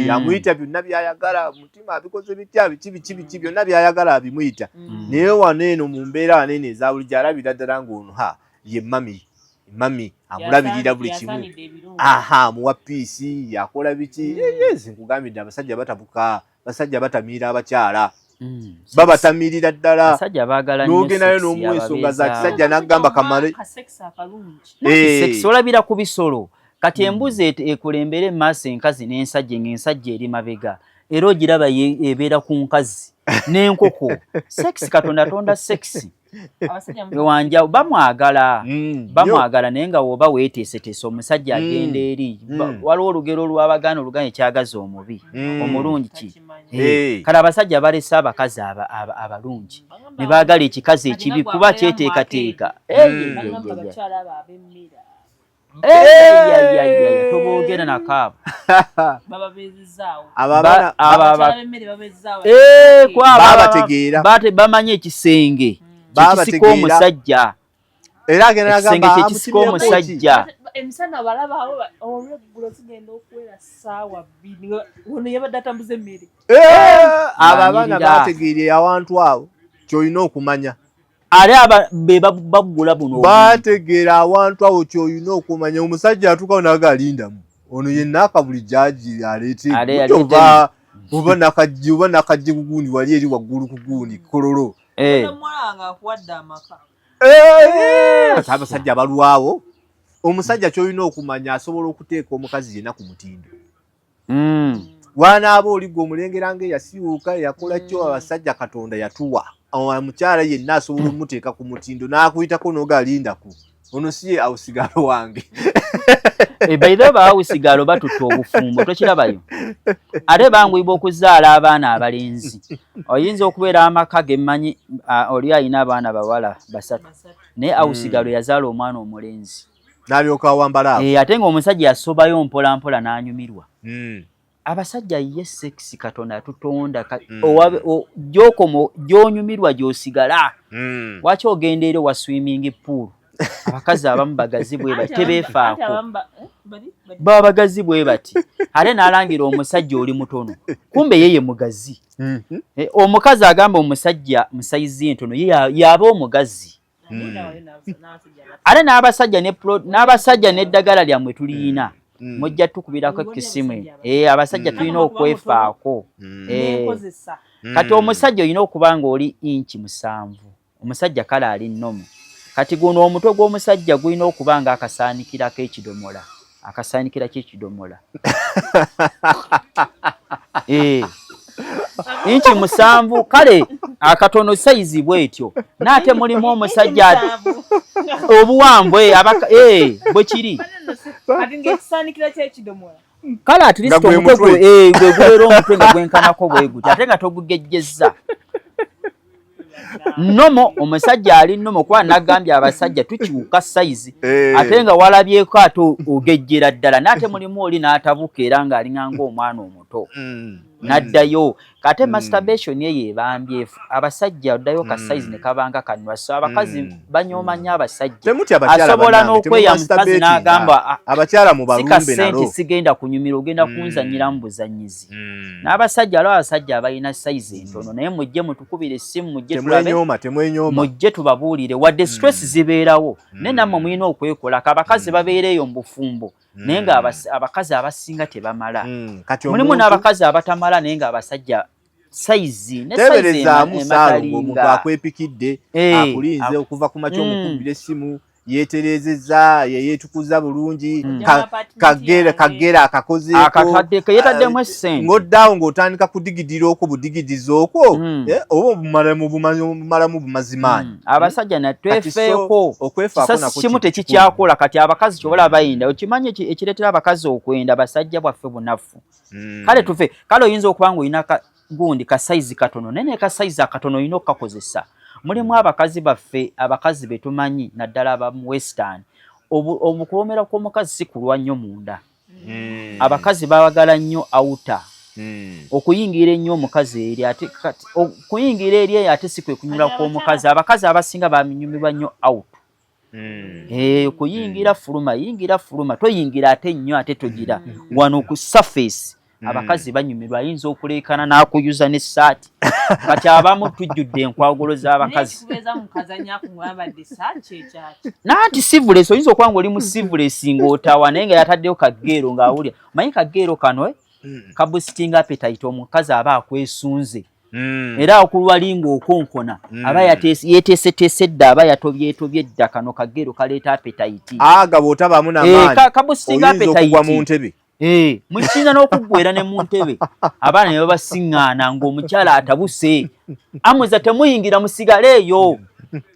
C: Amuyita byonna byayagala, mutima abikoze bitya, biki biki biki, byonna byayagala abimuyita. Naye wano eno mu mbeera wano eno eza bulijjo alabira ddala ng'ono ha ye mami mami amulabirira buli kimu, aha amuwa peace, yakola biki. Yes, nkugambidde abasajja batabuka, basajja batamiira abakyala, babatamirira ddala, n'ogendayo n'omuwa ensonga za kisajja n'agamba kamale.
A: Olabira ku bisolo kati embuzi ekulembera emaaso enkazi n'ensajja, ng'ensajja eri mabega, era ogiraba ebeera ku nkazi n'enkoko. Sex, Katonda atonda sex ewanja, bamwagala bamwagala, naye nga woba weeteeseteese omusajja agenda eri. Waliwo olugero olw'Abaganda oluganda, ekyagaza omubi omulungi ki. Kale abasajja balese abakazi abalungi ne baagala ekikazi ekibi kuba kyeteekateeka. Toboogera nakaabo.
C: Babategeera.
A: Bamanyi ekisenge kyekisika omusajja.
C: Era agenda
A: ekisenge kyekisika omusajja.
B: Emisana balabaawo, olweggulo zigenda okuwera ssaawa 2, ono yabadde atambuza emmere.
C: Abo abaana bategeere awantu awo kyolina okumanya.
A: Ate aba be baggula buno.
C: Bategeera awantu awo kyolina okumanya, omusajja atuukawo naga alindamu ono yenna akabuli jaji aleete oba oba nakajji oba nakajji kugundi wali eri waggulu kugundi kololo.
B: Omuwala nga akuwadde amaka.
C: Ate abasajja balwawo, omusajja kyolina okumanya asobola okuteeka omukazi yenna ku mutindo. Wanaaba oli gwe omulengera nga eyasiiwuuka eyakola kyo, abasajja Katonda yatuwa omukyala yenna asobola omuteeka ku mutindo n'akuyitako n'ogalindaku ono si ye awusigalo wange.
A: Baithe baawusigalo batutta obufumbo, tokirabayo? Ate banguyibwa okuzaala abaana abalenzi. Oyinza okubeera amaka gemmanyi, oli alina abaana bawala basatu, naye awusigalo yazaala omwana omulenzi
C: n'alyoka awambala.
A: Ate ng'omusajja yasobayo mpola mpola n'anyumirwa. Abasajja ye sex Katonda atutonda gyokomo gyonyumirwa gy'osigala. Waki ogenda eri owa swimming pool? Abakazi abamu bagazi bwe bati, tebeefaako, baba bagazi bwe bati, ate n'alangira omusajja oli mutono, kumbe ye ye mugazi. Omukazi agamba omusajja musayizi entono, ye yaba omugazi. Ate n'abasajja n'abasajja n'eddagala lyammwe tuliyina, mujja tukubirako ekisimu. Abasajja tulina okwefaako. Kati omusajja olina okuba nga oli inchi 7, omusajja kale ali normal. Kati guno omutwe gw'omusajja gulina okuba nga akasaanikirako ekidomola, akasaanikira ky'ekidomola. Inchi 7, kale akatono sayizi bwetyo, naate mulimu omusajja obuwanvu bwe kiri. Kale at least omutwe gwe gubeera omutwe nga gwenkanako bwe guti, ate nga togugejjezza. Normal, omusajja ali normal, kuba nagambye abasajja tukyuka sayizi, ate nga walabyeko ate ogejjera ddala, naate mulimu oli n'atabuka era ng'alinga ng'omwana omuto n'addayo. Kate masturbation eyo ebambye abasajja, oddayo ka size ne kabanga kanwa. So abakazi banyooma nnyo abasajja, asobola n'okweya mukazi n'agamba
C: abakyala mubalumbe.
A: Sente sigenda kunyumira, ogenda kunzanyira mu buzanyizi. N'abasajja, aliwo abasajja abalina size entono, naye mujje mutukubire essimu, mujje tulabe, mujje tubabuulire. Wadde stress zibeerawo, naye nammwe mulina okwekolako. Abakazi babeera eyo mu bufumbo, naye nga abakazi abasinga tebamala. Mulimu n'abakazi abatamala, naye nga abasajja sayizi.
C: Teberezaamu Saalongo, omuntu akwepikidde, akulinze okuva ku makya, omukubbira essimu, yeeterezezza, yeyeetukuza bulungi, kagera akakozeeko,
A: yetaddemu essente,
C: ng'oddaawo ng'otandika kudigidira okwo budigidizi okwo, oba obumalamu bumazimaanyi.
A: Abasajja natwefeeko kimu tekikyakola. Kati abakazi kyobola bayinda okimanyi ekireetera abakazi okwenda, basajja bwaffe bunafu. Kale tufe, kale oyinza okuba nga olina gundi kasayizi katono, naye ne kasayizi akatono olina okukakozesa. Mulimu abakazi baffe, abakazi betumanyi naddala aba mu western, obukuwomera kw'omukazi si kulwa nnyo munda. Abakazi baagala nnyo outer. Okuyingira ennyo omukazi eri ate kati okuyingira eri eyo ate si kwe kunyula kw'omukazi. Abakazi abasinga baminyumirwa nnyo out. Kuyingira fuluma, yingira fuluma, toyingira ate nnyo, ate togira wano ku surface. Abakazi banyumirwa, ayinza okuleekana n'akuyuza n'essaati. Kati abamu tujjudde enkwagolo z'abakazi. Nanti sleeveless, oyinza okuba nga oli mu sleeveless ng'otawa, naye nga yataddeyo kageero ng'awulira, omanyi kageero kano kaboostinga appetite. Omukazi aba akwesunze era okulwali ng'okonkona aba yeteeseteese dda, aba yatobyetobye dda. Kano kageero kaleeta appetite.
C: Aga bw'otabaamu n'amaanyi
A: Kaboostinga
C: oyinza okugwa mu ntebe.
A: Mukiyinza n'okuggwera ne mu ntebe, abaana ne babasiŋŋaana ng'omukyala atabuse, amuza temuyingira, musigale eyo,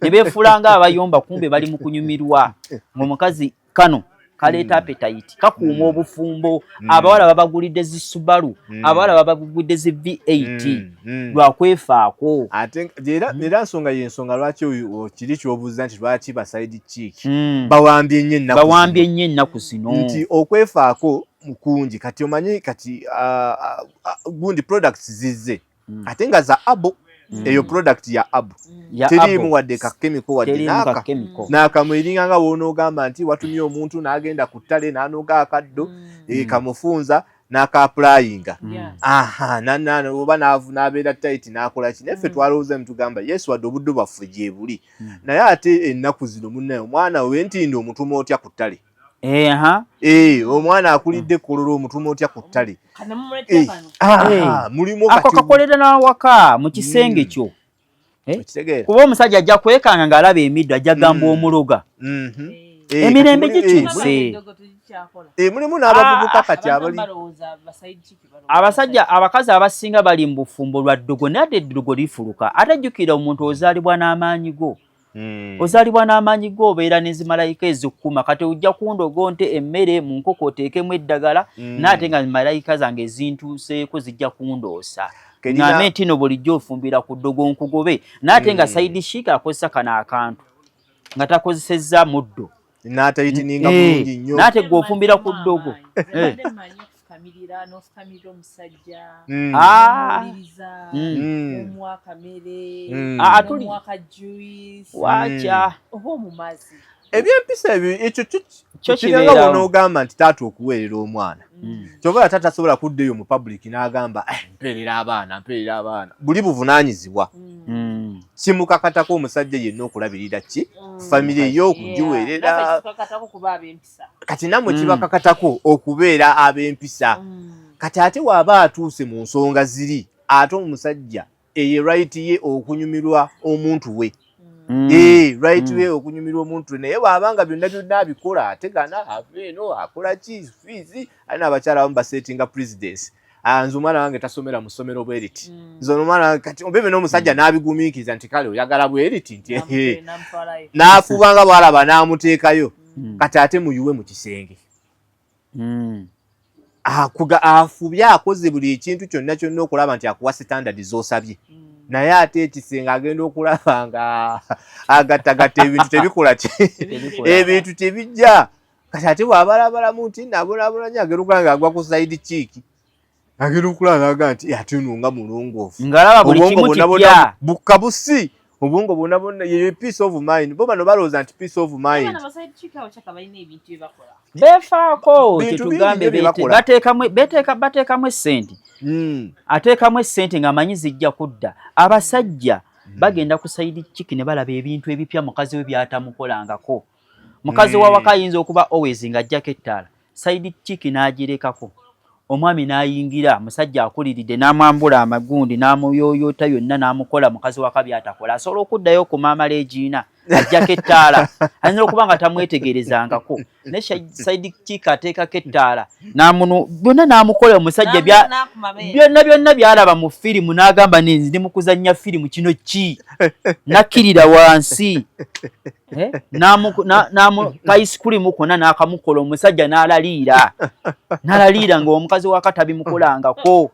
A: ne beefuula nga abayomba, kumbe bali mu kunyumirwa. Ng'omukazi kano kaleeta appetite, kakuuma obufumbo. Abawala babagulidde zi Subaru, abawala babagulidde zi V8 lwakwefaako.
C: Ate era nsonga yensonga lwaki kiri kyobuuza nti lwaki ba side chick bawambye nnyo ennaku,
A: bawambye nnyo ennaku zino.
C: Nti okwefaako mukungi. Kati omanyi kati gundi products zizze ate nga za abo, eyo product ya abo teriimu wadde ka chemical, wadde n'akamu. Eringa nga woonoogamba nti watumye omuntu n'agenda ku ttale n'anoga akaddo kamufunza n'akaapplyinga, aha, oba n'abeera tight n'akola ki. Naye ffe twalowooza ne tugamba, yes, wadde obudde bwaffe gye buli, naye ate ennaku zino munnaye omwana w'entindi omutuma otya ku ttale? Omwana akulidde Kololo omutuma otya ku ttale?
A: Mulimu ako kakolera n'awaka mu kisenge kyo. Kuba omusajja ajja kwekanga ng'alaba emiddo, ajja gamba omuloga. Emirembe gikyuse.
C: Mulimu n'abavubuka kati abali
A: Abasajja, abakazi abasinga bali mu bufumbo lwa ddogo, naye ate eddogo lifuluka. Ate jjukira, omuntu ozaalibwa n'amaanyi go. Ozaalibwa n'amaanyi go, obeera n'ezimalayika ezikuuma. Kati ojja kundogo nte emmere mu nkoko oteekemu eddagala, naye ate nga malayika zange ezintuuseeko zijja kundoosa, ŋŋambe nti no bulijjo ofumbira ku ddogo, nkugobe, naye ate nga side chick akozesa kano akantu nga takozesezza muddo.
C: N'atighteninga bulungi nnyo.
A: Naate gwe ofumbira ku ddogo.
B: N'ofukamirira, n'ofukamirira omusajja, n'omuwuliriza, n'omuwa akamere, n'omuwa ka juice,
A: Wacha.
B: Oba omumazi.
C: Ebyempisa ebyo, ekyo
A: Kyo
C: kyo kiringa
A: kibeerawo.
C: bw'onoogamba nti taata okuweerera omwana, kyova taata tasobola kudda eyo mu public n'agamba, "Eh, mpeerera abaana, mpeerera abaana." Buli buvunaanyizibwa kimukakatako omusajja yenna okulabirira ki famire ye, okugiweerera.
B: Tukakatako kuba ab'empisa.
C: Kati nammwe kibakakatako okubeera ab'empisa. Kati ate waaba atuuse mu nsonga ziri, ate omusajja eyo right ye okunyumirwa omuntu we. Right we okunyumirwa omuntu we, naye bw'abanga byonna byonna abikola, ategana ava eno akola ki, fees, alina abakyala abamu basettinga precedence. Ah, nze omwana wange tasomera mu ssomero bwe riti, nze ono omwana wange kati obebe n'omusajja n'abigumiikiriza nti kale oyagala bwe riti nti ehe.
B: Namutwalayo.
C: N'afuba nga bw'alaba n'amuteekayo. Kati ate muyiwe mu kisenge, akuga afubye, akoze buli ekintu kyonna kyonna okulaba nti akuwa standard z'osabye, naye ate ekisenge agenda okulaba nga agattagatta ebintu tebikola ki.
A: Tebikola.
C: Ebintu tebijja. Kati ate bw'abalabalamu nti nabonabona nnyo, agenda okulaba nga agwa ku side chick, agenda okulaba nga nti, "Eh, ate ono nga mulongoofu."
A: Ng'alaba buli
C: Obwongo
A: kimu
C: bwonna
A: kipya.
C: bwonna bukka busi, obwongo bwonna bwonna yeyo peace of mind. Bo bano balowooza nti peace of mind.
B: Abaana ba side chick abo kyaka balina ebintu bye bakola.
A: Beefaako.
C: Bintu bingi
A: Kyetugambe
C: nnyo bye bakola.
A: Bateekamu essente. Ateekamu essente ng'amanyi zijja kudda. Abasajja bagenda ku side chick ne balaba ebintu ebipya mukazi we byatamukolangako. Mukazi wa waka ayinza okuba always ng'ajjako ettaala, side chick n'agirekako, omwami n'ayingira, musajja akuliridde, n'amwambula amagundi, n'amuyooyoota yonna, n'amukola mukazi waka by'atakola. Asobola okuddayo ku maama Legiina ajjako ettaala, ayinza okuba nga tamwetegerezangako, naye side chick ateekako ettaala n'amunu byonna n'amukola omusajja byonna byonna byalaba mu firimu, n'agamba ndi mu kuzannya firimu, kino ki, nakkirira wansi. Eh? Kayisikulimu konna n'akamukola, omusajja n'alaliira, n'alaliira ng'omukazi waka tabimukolangako.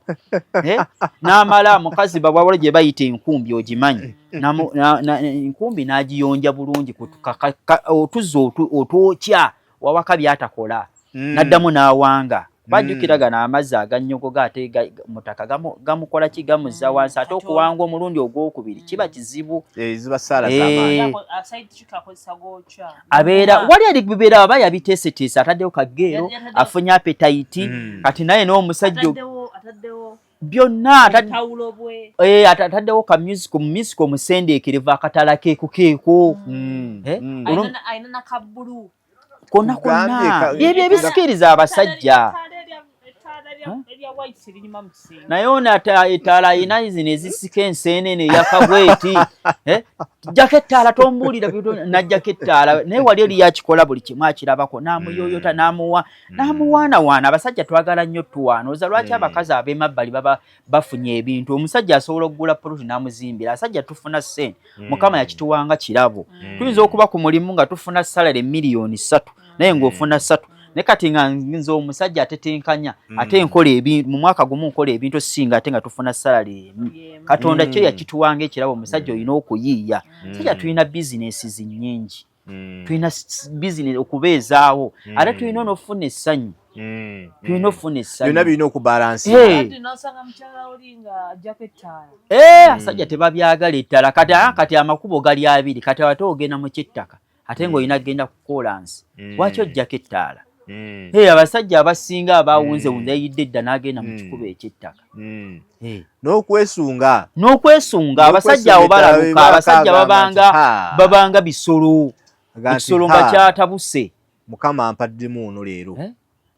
A: Eh? N'amala mukazi babwabula gye bayita enkumbi, ogimanyi, enkumbi n'agiyonja bulungi, otuzzi otwokya wawaka byatakola, n'addamu n'awanga. Bajjukira gano amazzi agannyogoga ate mu ttaka gamukola ki, gamuzza wansi, ate okuwanga omulundi ogwokubiri kiba kizibu.
C: Ziba ssaala z'amaanyi.
A: Abeera wali eri bibeera aba yabiteeseteese, ataddewo kageero, afunye appetite, kati naye n'omusajja byonna ataddewo ka music, mu music omusendeekerevu, akatala keeko keeko konna konna, byebyo ebisikiriza abasajja. Naye ono ettaala ayina zino ezisika enseenene eyakabweti, jjako ettaala tombuulira, najjako ettaala, naye wali eri yakikola buli kimu akirabako, n'amuyoyota, n'amuwa, n'amuwaanawaana. Abasajja twagala nnyo tuwaana. Oza lwaki abakazi ab'emabbali baba bafunye ebintu? Omusajja asobola okugula poloti n'amuzimbira. Abasajja tufuna ssente, Mukama yakituwanga kirabo. Tuyinza okuba ku mulimu nga tufuna salary 3 million, naye ng'ofuna 3, naye kati nga nze omusajja atetenkanya, ate nkola ebintu mu mwaka gumu, nkola ebintu osinga, ate nga tufuna salary emu. Katonda kyo yakituwanga ekirabo. Omusajja olina okuyiiya. Sajja tulina bizinesi nnyingi, tulina bizinesi okubeezaawo, ate tulina n'okufuna essanyu, tulina okufuna essanyu.
C: Byonna birina okubalansi.
A: Abasajja tebabyagala ettala. Kati kati amakubo gali abiri. Kati ate ogenda mu kyettaka, ate ng'olina kugenda ku koolansi, lwaki ojjako ettaala? Abasajja abasinga abawunzewunze yayidde edda n'agenda mu kikubo ekyettaka.
C: N'okwesunga.
A: N'okwesunga. Abasajja abo balaluka. Abasajja babanga babanga bisolo, ekisolo nga kyatabuse.
C: Mukama ampaddemu ono leero.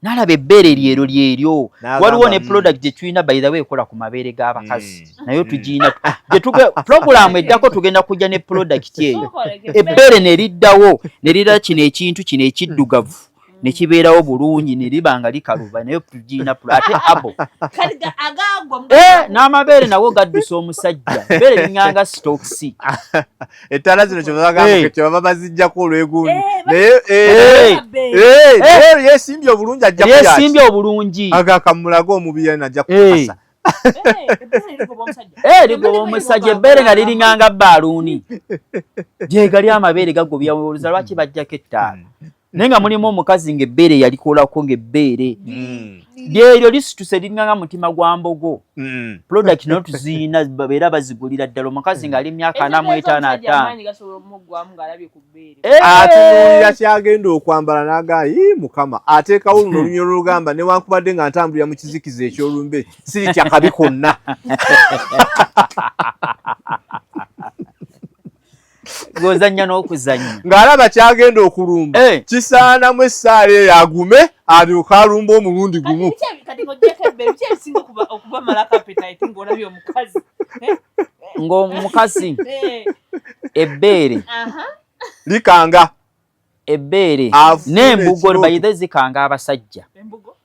A: Nalaba ebbeere lyero lyeryo. Waliwo ne product gye tulina, by the way, ekola ku mabeere g'abakazi, naye tugiina program eddako, tugenda kujja ne product eyo. Ebbeere ne liddawo ne lira kino ekintu kino ekiddugavu ne kibeerawo bulungi, ne liba nga likaluba, naye tugiina ate abo n'amabeere nago gaddusa omusajja, ebbeere liŋŋanga stokisi.
C: Ettaala zino kyebava bazijjako olwegundi, naye yesimbye obulungi, ajja
A: yesimbye obulungi.
C: Agakamulaga omubiri najja kukasa.
A: Ligoba omusajja, ebbeere nga liriŋŋanga baaluuni, gyegali amabeere gagobya. Oluza lwaki bajjako ettaala? Naye nga mulimu omukazi ng'ebbeere yalikolako, ng'ebbeere lyeryo lisituse liringanga mutima gwa mbogo. Product nayo tuziina, era bazigulira ddala omukazi ng'ali myaka 45, 50.
C: Atunuulira kyagenda okwambala n'agaa, "Ii, Mukama ateekawo luno olunyolo olugamba, newankubadde nga ntambulira mu kizikiza eky'olumbe, siritya kabi konna."
A: Gozannya n'okuzannya.
C: Ng'alaba kyagenda okulumba kisaanamu essaala eyo, agume alyoke alumba omulundi gumu.
B: Kati ng'oggyeko ebbeere, biki ebisinga okubamalako appetite ng'olabye omukazi?
A: Ng'omukazi, ebbeere.
C: Likanga.
A: Ebbeere
C: Afuna
A: n'embugo.
C: ekirooto.
A: Bayithe zikanga abasajja.
B: Embugo?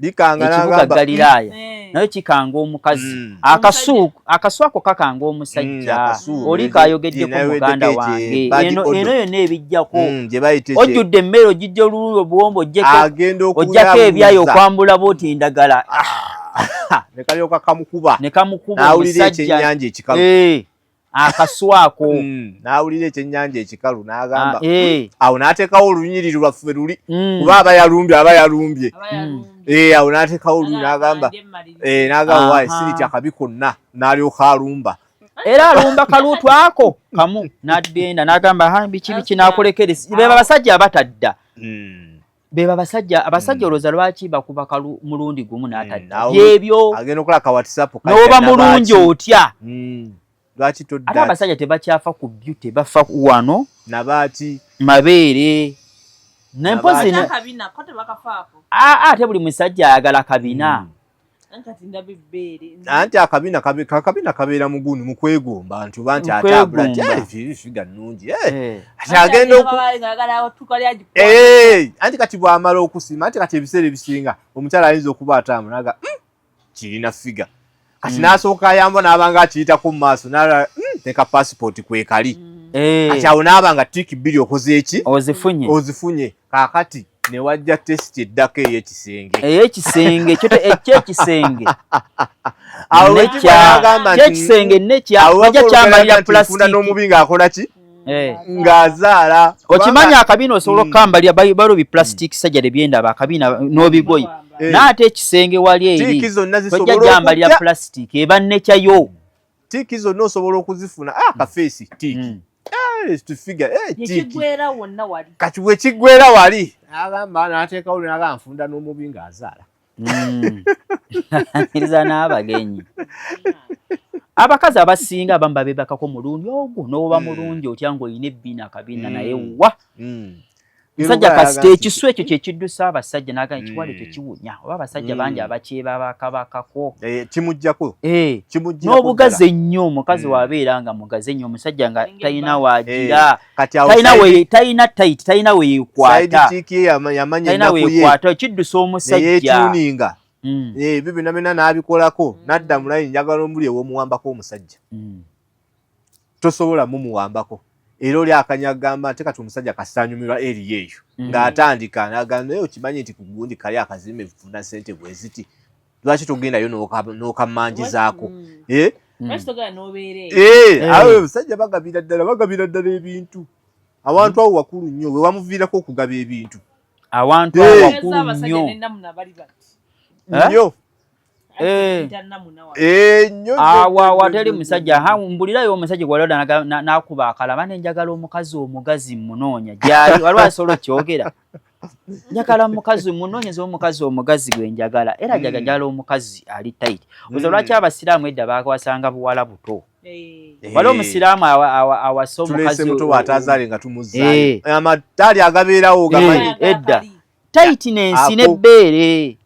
C: Likanga.
A: Ekibuga
C: n'agamba
A: Galiraaya nayo kikanga omukazi. Akasu, akasu ako kakanga omusajja.
C: Akasu.
A: Oli kayogeddeko muganda wange, eno eno yonna ebijjako.
C: Gye bayita
A: Ojjudde emmere, ogijja olulungi, obuwombo, ojjeko
C: agenda
A: ojjako ebyayi,
C: okuyabuuza
A: okwambula bwoti endagala.
C: Ne kalyoka kamukuba.
A: Ne kamukuba.
C: N'awulira
A: Omusajja
C: ekyennyanja ekikalu.
A: Akasu ako.
C: N'awulira ekyennyanja ekikalu n'agamba,
A: Ah.
C: Awo n'ateekawo olunyiriri lwaffe luli, kuba aba yalumbye, aba yalumbye.
B: Aba yalumbye.
C: Awo n'ateekawo olunyiriri n'agamba, n'agamba, "Waayi, siritya kabi konna," n'alyoka alumba.
A: Era alumba kaluutu ako kamu n'agenda n'agamba, "Ha, biki biki," n'akulekera. Beba basajja abatadda. Beba basajja, abasajja olowooza lwaki bakuba kalu mulundi gumu n'atadda? Byebyo.
C: Agenda okola ka WhatsApp.
A: N'oba mulungi otya,
C: Lwaki
A: ate
C: todda?
A: Abasajja tebakyafa ku beauty, bafa wano.
C: Nabaaki?
A: Mabeere nempozi.
B: Ate akabina ko tebakafaako?
A: Ah, ate buli musajja ayagala kabina.
B: Anti kati ndaba ebbeere.
C: Anti akabina akabina kabeera mugundi mu kwegomba, nti oba nti
A: Mu
C: atambula nti
A: kwegomba.
C: "Eh, figa nnungi, eh." Ati agenda oku anti kati bw'amala okusiima, anti kati ebiseera ebisinga omukyala ayinza okuba atambula naga, kirina figa," kati n'asooka ayamba n'aba nga akiyitako mu maaso n'alaba, neka passport kwekali." Kati awo n'aba nga tick bbiri okoze eki?
A: Ozifunye.
C: Ozifunye. Kaakati ne wajja test eddako ey'ekisenge.
A: Ey'ekisenge ekyekisenge.
C: Awo wekigwa n'agamba nti
A: kyekisenge nekya
C: awo
A: bajja
C: wava
A: kyambalira
C: olugalagala nti nfuna
A: plastic.
C: N'omubi ng'akola ki?
A: Eh.
C: Ng'azaala.
A: Okimanyi akabina osobola okukambalira baliwo bi plastic surgery byendaba akabina n'obigoye.
C: Eh.
A: Naate ekisenge wali eri
C: Tiiki zonna
A: tojja
C: zisobola
A: gyambalira
C: okujja.
A: plastic eba nekyayo.
C: Tiiki zonna osobola okuzifuna. Ah, kafeesi tiiki. Eh, to figure, eh, tiiki.
B: Nekigwera wonna wali.
C: Kati bwekiggwera wali agamba n'ateekawo naga nfunda n'omubi ng'azaala.
A: Aniriza n'abagenyi. Abakazi abasinga abamu babebakako mulundi ogwo n'oba mulungi otya ng'olina ebbina akabina naye wa musajja kasita ekisu ekyo kyekiddusa abasajja n'agamba ekiwala ekyo kiwunya oba abasajja bangi abakyebabakabakako.
C: Eh, kimuggyako.
A: Eh,
C: Kimuggyako
A: n'obugazi ennyo omukazi wabeera nga mugazi ennyo omusajja nga talina waagira
C: Eh, kati awo
A: talina we talina tight talina
C: side
A: weyekwata
C: chick ye yamanya
A: talina
C: ennaku ye
A: weyekwata kiddusa omusajja.
C: neyetuninga. Ebyo byonna byonna n'abikolako n'adda mu layini njagala omuli ew'omuwambako omusajja. Tosobola mumuwambako era oli akanya agamba nti kati omusajja kasanyumirwa eriyo eyo ng'atandika n'agamba naye okimanyi nti ku gundi kali akazimbe funa ssente bwe ziti lwaki togendayo n'okamanjizaako. Eh?
B: Lwaki togenda n'obeera eyo?
C: Eh,
A: Eh.
C: awo abasajja bagabira ddala ebintu awantu awo wakulu nnyo we wamuviirako okugaba ebintu.
A: Awantu
C: Eh.
A: awo
B: Eza
A: wakulu
B: abasajja
A: nnyo.
B: ne namuna bali bati.
A: Eh?
C: Nnyo.
A: Eh.
B: Mpita namuna wali.
C: Eh, nnyo.
A: Awo awo ateri musajja ha mbulirayo omusajja gwali n'akuba akalaba ne njagala omukazi omugazi munoonya gyali waliwo asobola okyogera njagala mukazi munoonyeza omukazi omugazi gwe njagala era njaga njagala omukazi ali tight oza lwaki abasiraamu edda bakwasanga buwala buto.
B: Eh.
C: Eh.
A: Waliwo omusiraamu awasa
C: Tulese
A: omukazi
C: muto waatazaale nga tumuzzaayo
A: Eh.
C: amataali agabeerawo gamanyi.
A: Eh. Edda. Tightness
C: Ako.
A: n'ebbeere.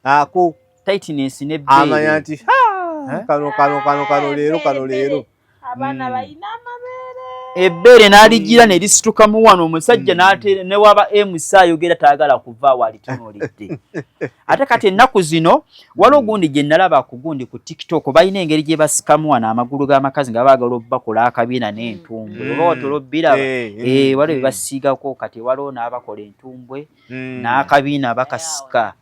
C: Ako.
A: Tightness
C: Amanya
A: n'ebbeere.
C: nti "Ha,
A: Eh?
C: kano kano kano kano leero kano leero."
B: Abaana balina amabeere.
A: Ebbeere n'aligira ne lisitukamu wano omusajja n'ate ne waba MC ayogera tayagala kuva awo alitunuulidde. Ate kati ennaku zino waliwo gundi gye nalaba ku gundi ku TikTok balina engeri gye basikamu wano amagulu g'amakazi nga baagala obbakola akabiina n'entumbwe oba watera obbiraba.
C: Eh,
A: Eh, waliwo bye basiigako kati waliwo n'abakola entumbwe n'akabiina bakasika.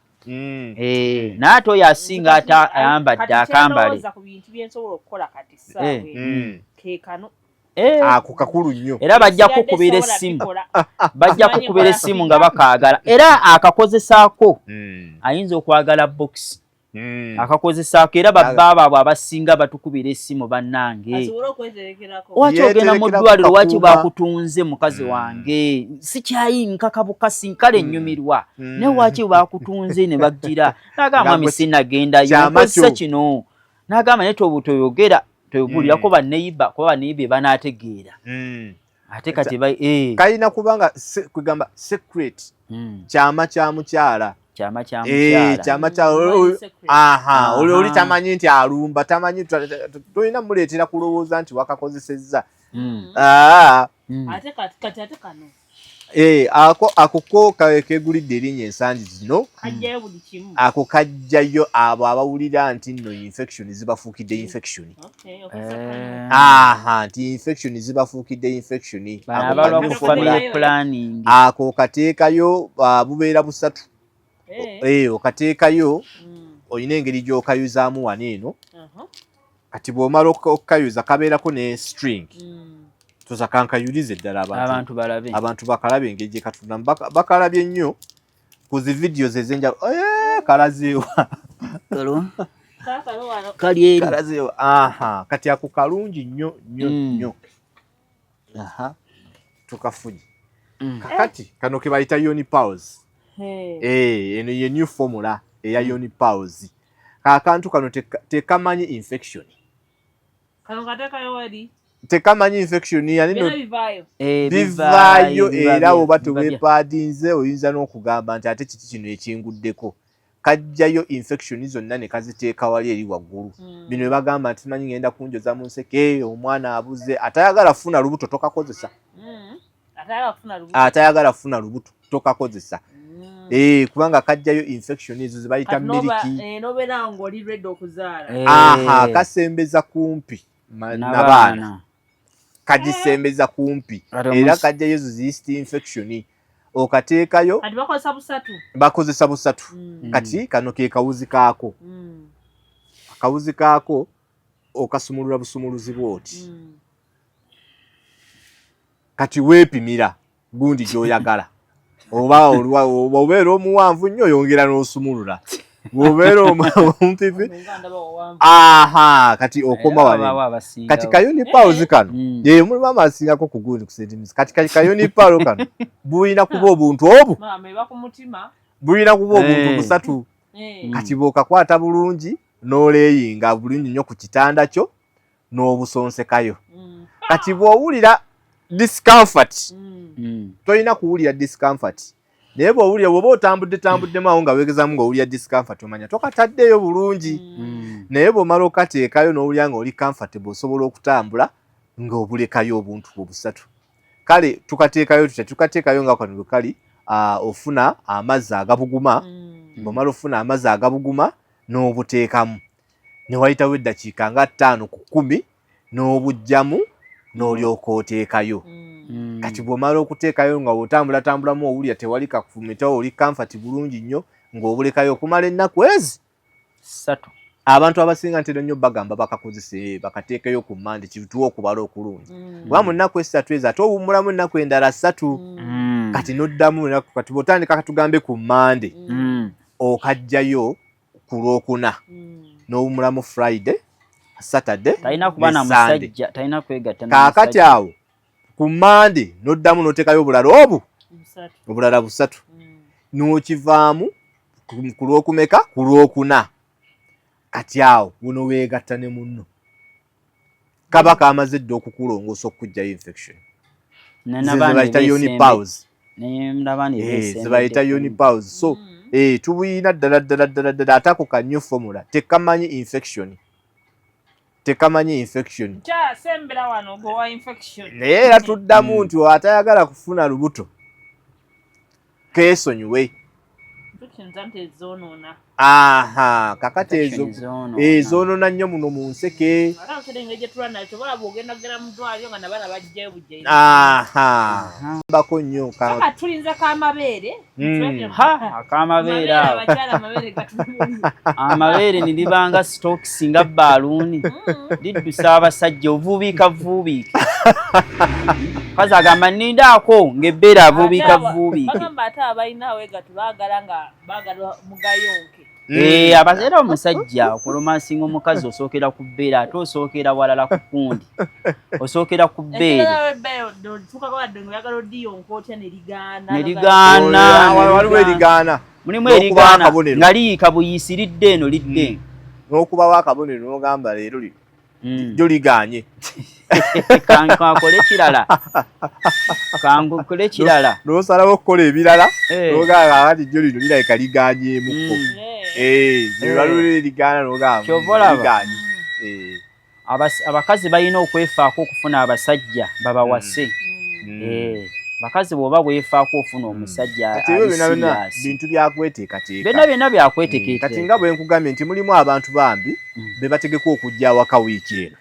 A: Eh, naye ate oyo asinga ate ayambadde
B: Kati
A: akambale.
B: kyendowooza ku bintu bye nsobola okukola kati ssaawa
A: Eh.
B: eno ke kano.
A: Eh,
C: Ako kakulu nnyo.
A: era bajja
B: Sigadde
A: kukubira
B: sobola
A: essimu.
B: bikola.
A: Bajja
B: Simanyi
A: kukubira
B: nkola
A: essimu nga bakaagala era akakozesaako ayinza okwagala bokisi akakozesaako era babba baabwe abasinga batukubira essimu bannange
B: Asobole okweterekerako.
A: waki ogenda mu
C: Yeeterekera
A: ddwaliro lwaki
C: kukakuuma.
A: bakutunze mukazi wange sikyayi nkakabukasi nkale nnyumirwa naye waki bakutunze ne bagira n'agamba
C: Nga
A: mwami
C: gwe
A: sinnagendayo
C: kyama
A: nkozesa
C: kyo.
A: kino n'agamba naye toyogera toyogulirako banneyiba kuba banneyiba banaategeera ate kati eh,
C: Kalina kubanga kwegamba secret kyama kya mukyala.
A: Kyama kya
C: Eh,
A: mukyala.
C: kyama kya
B: Why secret?
C: aha oli oli
A: Aha.
C: tamanyi nti alumba tamanyi tolina muleetera kulowooza nti wakakozesezza. Ah,
B: Ate kati kati ate kano.
C: eh, ako ako ko kegulidde erinnya ensangi zino.
B: Kajjayo buli kimu.
C: Ako kajjayo abo abawulira nti nno infection zibafuukidde infection.
B: Okay, okozesa kano.
A: Eh,
C: Aha nti infection zibafuukidde infection.
A: Bano
C: Ako
A: abalwa ku
C: kamyufu
A: family
C: kola.
A: planning.
C: Ako kateekayo bubeera busatu.
B: Eh.
C: Eh, okateekayo olina engeri gy'okayuzaamu wano eno. Kati bw'omala okukayuza kabeerako ne string. Toza kankayulize ddala abantu.
A: Abantu balabe.
C: Abantu bakalabe engeri gye katunamu. Bakalabye nnyo ku zi videos ez'enjawulo. Eh, kalazeewa.
B: Kaakano wano.
A: Kali eri.
C: Kalazeewa. Aha, kati ako kalungi nnyo nnyo nnyo. Aha. Tukafunye. Kakati kano ke bayita Yoni Pals.
B: Hey.
C: Eh, eno ye new formula eya Yoni Pals. Akantu kano tekamanyi infection.
B: Kano kateekayo wali.
C: Tekamanyi infection yani
B: Byonna
C: no
B: bivaayo.
A: Eh,
C: bivaayo
A: biva
C: era oba
A: biva bya-
C: teweepaadinze oyinza n'okugamba nti ate kiki kino ekinguddeko. Kajjayo infection zonna ne kaziteeka wali eri waggulu. Bino bye bagamba nti simanyi ngenda kunjoza mu nseke omwana abuze atayagala kufuna lubuto tokakozesa.
B: Atayagala kufuna lubuto.
C: Atayagala kufuna lubuto tokakozesa. Eh, kubanga kajjayo infection ezo ze bayita
B: Kati
C: miliki.
B: n'obeera ng'oli ready okuzaala.
A: Eh,
C: Aha, kasembeza kumpi nabaana.
A: n'abaana.
C: Kagisembeza kumpi.
A: Kati
C: Era kajjayo ezo zi yeast infection. Okateekayo
B: Kati bakozesa busatu.
C: bakozesa busatu. Kati kano ke kawuzi kaako. Akawuzi kaako okasumulula busumuluzi bw'oti. Kati weepimira gundi gy'oyagala, oba obeera omuwanvu nnyo oyongera n'osumulula, bw'obeera omumpipi, aha, kati okoma wano. Kati ka yoni pearls kano, ye mulimu amasingako ku gundi ku sentimita. Kati ka yoni pearl kano bulina kuba obuntu obu, bulina kuba obuntu busatu. Kati bw'okakwata bulungi n'oleeyinga bulungi nnyo ku kitanda kyo n'obusonsekayo, kati bw'owulira discomfort, tolina kuwulira discomfort, naye bw'owulira, bw'oba otambudde tambuddemu awo nga weegezamu ng'owulira discomfort, omanya tokataddeeyo bulungi. Naye bw'omala okateekayo n'owulira nga oli comfortable, osobola okutambula ng'obulekayo obuntu bwo busatu. Kale tukateekayo tutya? Tukateekayo nga kano bwe kali. Ofuna amazzi agabuguma. Bw'omala ofuna amazzi agabuguma n'obuteekamu, ne wayitawo eddakiika nga 5 ku 10, n'obuggyamu n'olyoka oteekayo. Kati bw'omala okuteekayo nga otambulatambulamu owulira tewali kafumita, oli comfort bulungi nnyo, ng'obulekayo okumala ennaku ezi
A: 3.
C: Abantu abasinga ntera nnyo bagamba bakakozese, bakateekeyo ku Mande, kituwa okubala okulungi, kuba mu nnaku 3 ezo ate owummulamu ennaku endala 3. Kati n'oddamu ennaku, kati bw'otandika, katugambe ku Mande, okajjayo ku Lwokuna, n'owummulamu Friday, Saturday
A: Talina kuba
C: ne
A: na
C: Sunday.
A: musajja, talina kwegatta na
C: Kaakati
A: musajja.
C: awo ku Mande n'oddamu n'oteekayo obulala obu obulala busatu, n'okivaamu ku lwokumeka? Ku Lwokuna. Kati awo wuno weegatta ne munno, kaba kamaze dda okukulongoosa okuggyayo infection.
A: Ne
C: Ze
A: n'abaana
C: bayita yoni
A: ebeesembe-
C: pearls.
A: Ne n'abaana
C: Ze bayita yoni pearls. So tubuyina ddala ddala ddala ddala, ate ako ka new formula tekamanyi infection, tekamanyi infection.
B: Kyasembera wano gowa infection.
C: Naye era tuddamu nti atayagala kufuna lubuto keesonyiwe.
B: Infections anti ezoonoona.
C: Aha, kakati ezo
A: Infection zoonoona.
C: Ezoonona nnyo muno mu nseke.
B: Ate abakyala engeri gye tulwa nakyo, balaba ogenda kugenda mu ddwaliro nga nabaana bajjayo bujjayo.
C: Aha, mbako nnyo
B: Paka tulinze k'amabeere.
A: Ha, ak'amabeere awo.
B: Abakyala amabeere gatulumye.
A: Amabeere ne libanga stokisi nga baaluuni, liddusa abasajja ovuubiika vuubiike. Kazi agamba nnindaako ng'ebbeere avuubiika vuubiike.
B: Bagamba ate abalina aweegatu baagala nga baagala mugayonke.
A: Eh, era omusajja okuromansinga omukazi osookera ku bbeere, ate osookera walala ku kundi, osookera ku bbeere.
B: Tuukako wadde nga oyagala odiyonka otya ne ligaana.
A: Ne ligaana.
C: Waliwo erigaana.
A: Mulimu
C: N'okuba
A: erigaana
C: akabonero.
A: Nga liyiika buyiisi, lidde eno, lidde eno.
C: N'okubawo akabonero n'ogamba leero lino lyo ligaanye.
A: Kankole kirala, kankole kirala.
C: N'osalawo okukola ebirala, n'ogamba kati jjo lino lirabika ligaanyeemukko. Waliwo erigaana n'ogamba
A: Ky'ova olaba.
C: ligaanye.
A: Abakazi balina okwefaako okufuna abasajja babawase. Bakazi bw'oba weefaako ofuna omusajja
C: Kati ebyo
A: ali
C: byonna byonna
A: serious.
C: bintu byakweteekateeka.
A: Byonna byonna
C: Kati
A: byakweteketeeka.
C: nga bwe nkugambye nti mulimu abantu bambi be bategeka okujja awaka wiiki eno.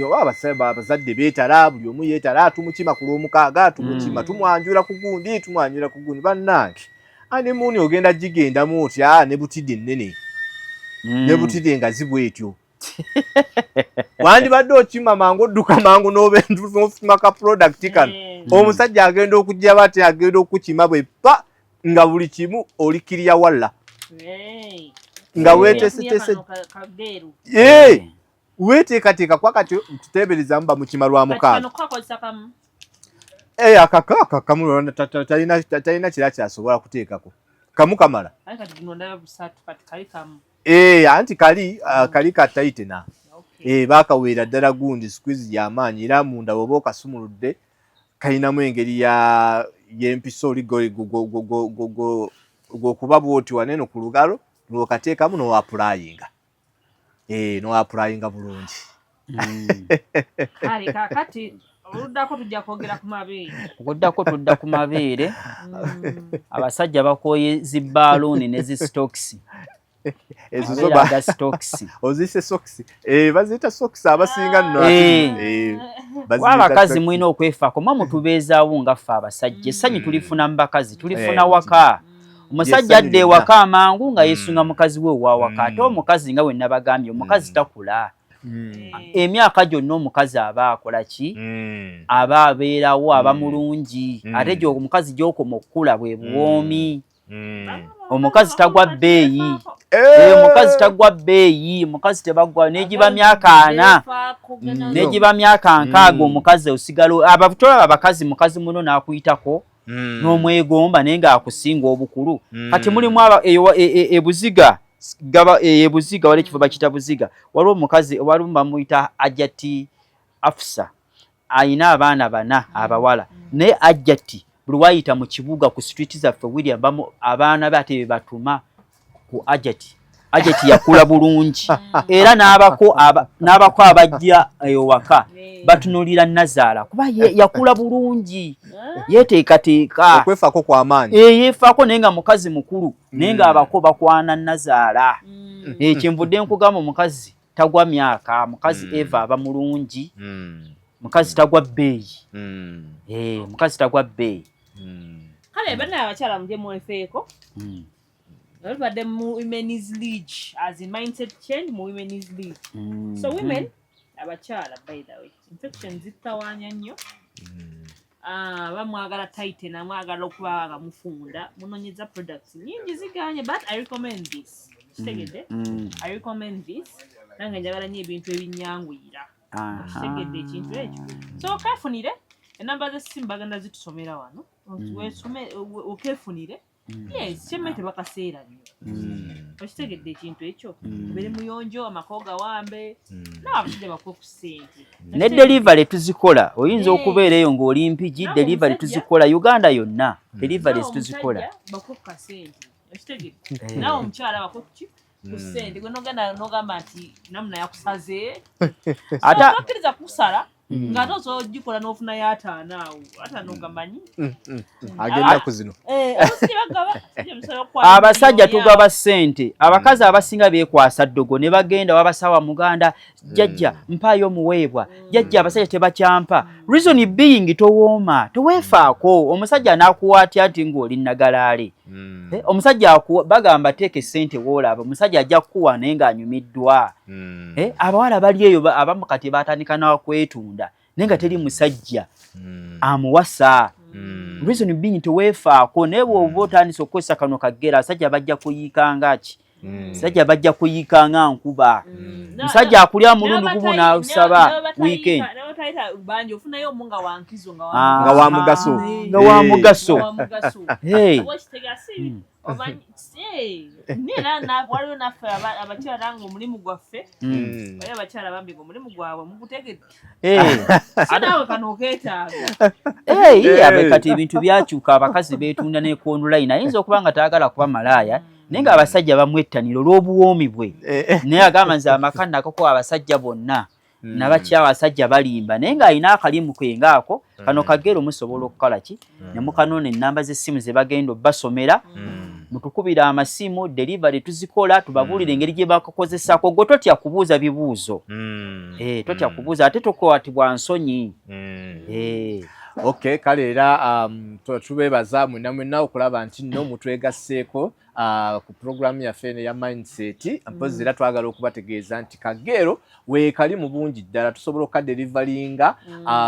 C: Oba abazadde beetala, buli omu yeetala, tumukima ku Lwomukaaga, tumukima, tumwanjula ku gundi, tumwanjula ku gundi. Bannange, honeymoon ogenda gigendamu otya ne butidi ennene ne butidi engazi bwetyo? Wandibadde okima mangu, odduka mangu n'ofuna ka product kano. Omusajja agenda okujja bate agenda okukima bwe pa nga buli kimu olikirya walla nga weeteeseteese.
B: Kageeru.
C: Weeteekateeka kwa kati tuteeberezamu bamukima lwa
B: Kati
C: mukaaga.
B: kano kakozesa kamu.
C: Akaka akakamu talina kira kyasobola kuteekako, kamu kamala.
B: Aye kati guno ndaba busatu, kati kali kamu.
C: Anti kali kali ka tightener.
B: Okay.
C: Baakaweera ddala gundi squeeze y'amaanyi, era munda bw'oba okasumuludde kalinamu engeri ya y'empiso oli gwokuba bwoti waneeno ku lugalo lw'okateekamu n'oapplyinga, n'oapplyinga bulungi.
B: Kale kakati oluddako tujja kwogera ku mabeere.
A: Okuddako tudda ku mabeere. Abasajja bakooye zi baaluuni ne zi stokisi.
C: Ezo zo
A: Amabeere aga stokisi.
C: Oziyise sokisi, baziyita sokisi abasinga nno.
A: Kuba
C: Baziyita
A: abakazi
C: socks.
A: mulina okwefaako, mwe mutubeezaawo nga ffe abasajja. Essanyu tulifuna mu bakazi, tulifuna waka. Omusajja
C: Ly'essanyu
A: adda
C: lyonna.
A: ewaka amangu nga yeesunga mukazi we owawaka. Ate omukazi nga we nabagambye, omukazi takula. Emyaka gyonna omukazi aba akola ki? Aba abeerawo, aba mulungi. Ate gyo omukazi gy'okoma okukula bwe buwoomi. Omukazi tagwa bbeeyi. Omukazi tagwa bbeeyi, omukazi tebagwa negiba myaka 40, negiba myaka 60, omukazi osigala abatolaba abakazi, mukazi muno n'akuyitako n'omwegomba naye ng'akusinga obukulu. Kati mulimu eyo ebuziga gaba ebuziga wali ekifo bakiyita Buziga, waliwo omukazi, waliwo bamuyita Ajati Afsa, ayina abaana bana abawala, naye Ajati buli wayita mu kibuga ku street zaffe, William, bamu abaana be ate be batuma ku Ajati. Ajati yakula bulungi era n'abako abajja ewaka batunulira nazaala kuba yakula bulungi, yeteekateeka.
C: Okwefaako kw'amaanyi.
A: Yeefaako naye nga mukazi mukulu, naye ng'abako bakwana nazaala. Kyenvudde nkugamba omukazi tagwa myaka, mukazi eva aba mulungi, mukazi tagwa bbeeyi. Mukazi tagwa bbeeyi.
B: Kale banna abakyala muje mwefeeko. Tubadde mu Women's League, as in mindset change mu Women's League. So women, abakyala, by the way, infection zitawaanya nnyo. Ah, bamwagala tighten, amwagala okuba nga mufunda, munonyeza products nyingi ziganye, but I recommend this. Kitegedde? I recommend this. Nange njagala nnyo ebintu ebinyanguyira. Kitegedde ekintu ekyo? So okefunire enamba z'essimu, bagenda zitusomera wano. Wesome okefunire. Yes, kyemme tebakaseera nnyo. Okitegedde ekintu ekyo? Obeere muyonjo, amaka ogawambe, nawe abasajja bakuwe ku ssente.
A: Ne delivery tuzikola, oyinza okubeera eyo ng'oli Mpigi.
B: Naawe
A: delivery
B: omusajja-
A: tuzikola Uganda yonna, delivery
B: Naawe
A: tuzikola.
B: omusajja bakuwe ku kasente, okitegedde? Naawe omukyala bakuwe ku ki? Ku ssente. Gwe nogenda nogamba nti namuna yakusaze.
A: Ate
B: Tokkiriza kusala ng'ate osobola ogikola n'ofunayo 50 awo, 50 ogamanyi.
C: Agenda ku zino.
B: Abasajja bagaba, abasajja musobola okukwata
A: Abasajja
B: miliyoni.
A: tugaba ssente. Abakazi abasinga beekwasa ddogo ne bagenda wabasawa muganda, "Jjajja, mpaayo omuweebwa, jjajja." Abasajja tebakyampa, reason being towooma, toweefaako. Omusajja anaakuwa atya nti ng'oli nagalaale? Omusajja akuwa, bagamba teeka essente woolaba omusajja ajja kukuwa naye ng'anyumiddwa. Abawala bali eyo abamu kati batandika nakwetunda naye nga teri musajja amuwasa, reason being teweefaako. Naye bw'oba otandise okukozesa kano kagera, abasajja bajja kuyiikanga ki? Musajja bajja kuyiika nga nkuba. Musajja akulya mulundi gumu n'asaba weekend.
B: N'abatayita bangi, ofunayo omu nga wankizo, nga
A: Ah.
C: Nga wa mugaso.
A: Nga wa mugaso.
B: Nga wa mugaso.
A: Hey.
B: Oba okitega si omanyi nera waliwo naffe abakyala nga omulimu gwaffe, waliwo abakyala bambi nga omulimu gwabwe mugutegedde. So naawe kano okeetaaga.
A: Hey, abe kati ebintu byakyuka, abakazi beetunda ne ku online. Ayinza okuba nga tayagala kuba malaaya naye ng'abasajja bamwettanira olw'obuwoomi bwe, naye agamba, "Nze amaka nakako abasajja bonna nabakyawa, abasajja balimba," naye ng'alina akalimu ke ngaako kano kagero musobola okukola ki ne mukanoona. Ennamba z'essimu ze bagenda obbasomera, mutukubira amasimu, delivery tuzikola, tubabuulire engeri gye bakakozesako. Gwe totya kubuuza bibuuzo. Totya kubuuza ate tokwatibwa nsonyi.
C: Okay, kale era tubeebaza mwenna mwenna okulaba nti nno mutwegasseeko ku puroguramu yaffe eno eya mindset. Mpozi era twagala okubategeeza nti kageero weekali mu bungi ddala, tusobola okukadeliveringa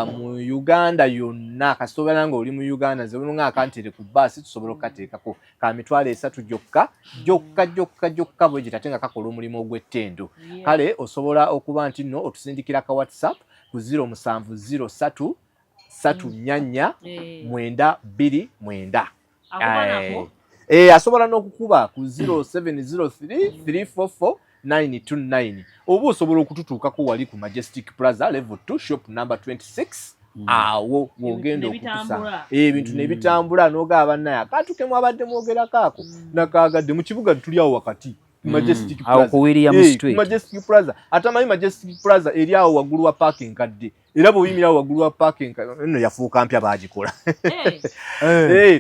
C: mu Uganda yonna kasita nga oli mu Uganda. Nze bulunga akantere ku baasi, tusobola okukateekako ka 30,000 gyokka gyokka gyokka gyokka bwe giti, ate nga kakola omulimu ogw'ettendo. Kale osobola okuba nti nno otusindikira ka WhatsApp ku 0703 344 929.
B: Akuba nako.
C: Asobola n'okukuba ku 0703 344 929, oba osobola okututuukako wali ku Majestic Plaza, level 2, shop number 26. Awo wogenda
B: Ebintu ne
C: okutusanga.
B: bitambula.
C: Ebintu ne bitambula n'ogaba bannaye akantu ke mwabadde mwogerako ako nakaagadde mu kibuga, tuli awo wakati ku Majestic
A: Awo
C: Plaza.
A: ku William
C: Ku
A: Street.
C: Majestic Plaza. Atamanyi Majestic Plaza, eri awo waggulu wa paaka enkadde, era bw'oyimira awo waggulu wa paaka enkadde, nno yafuuka mpya, baagikola.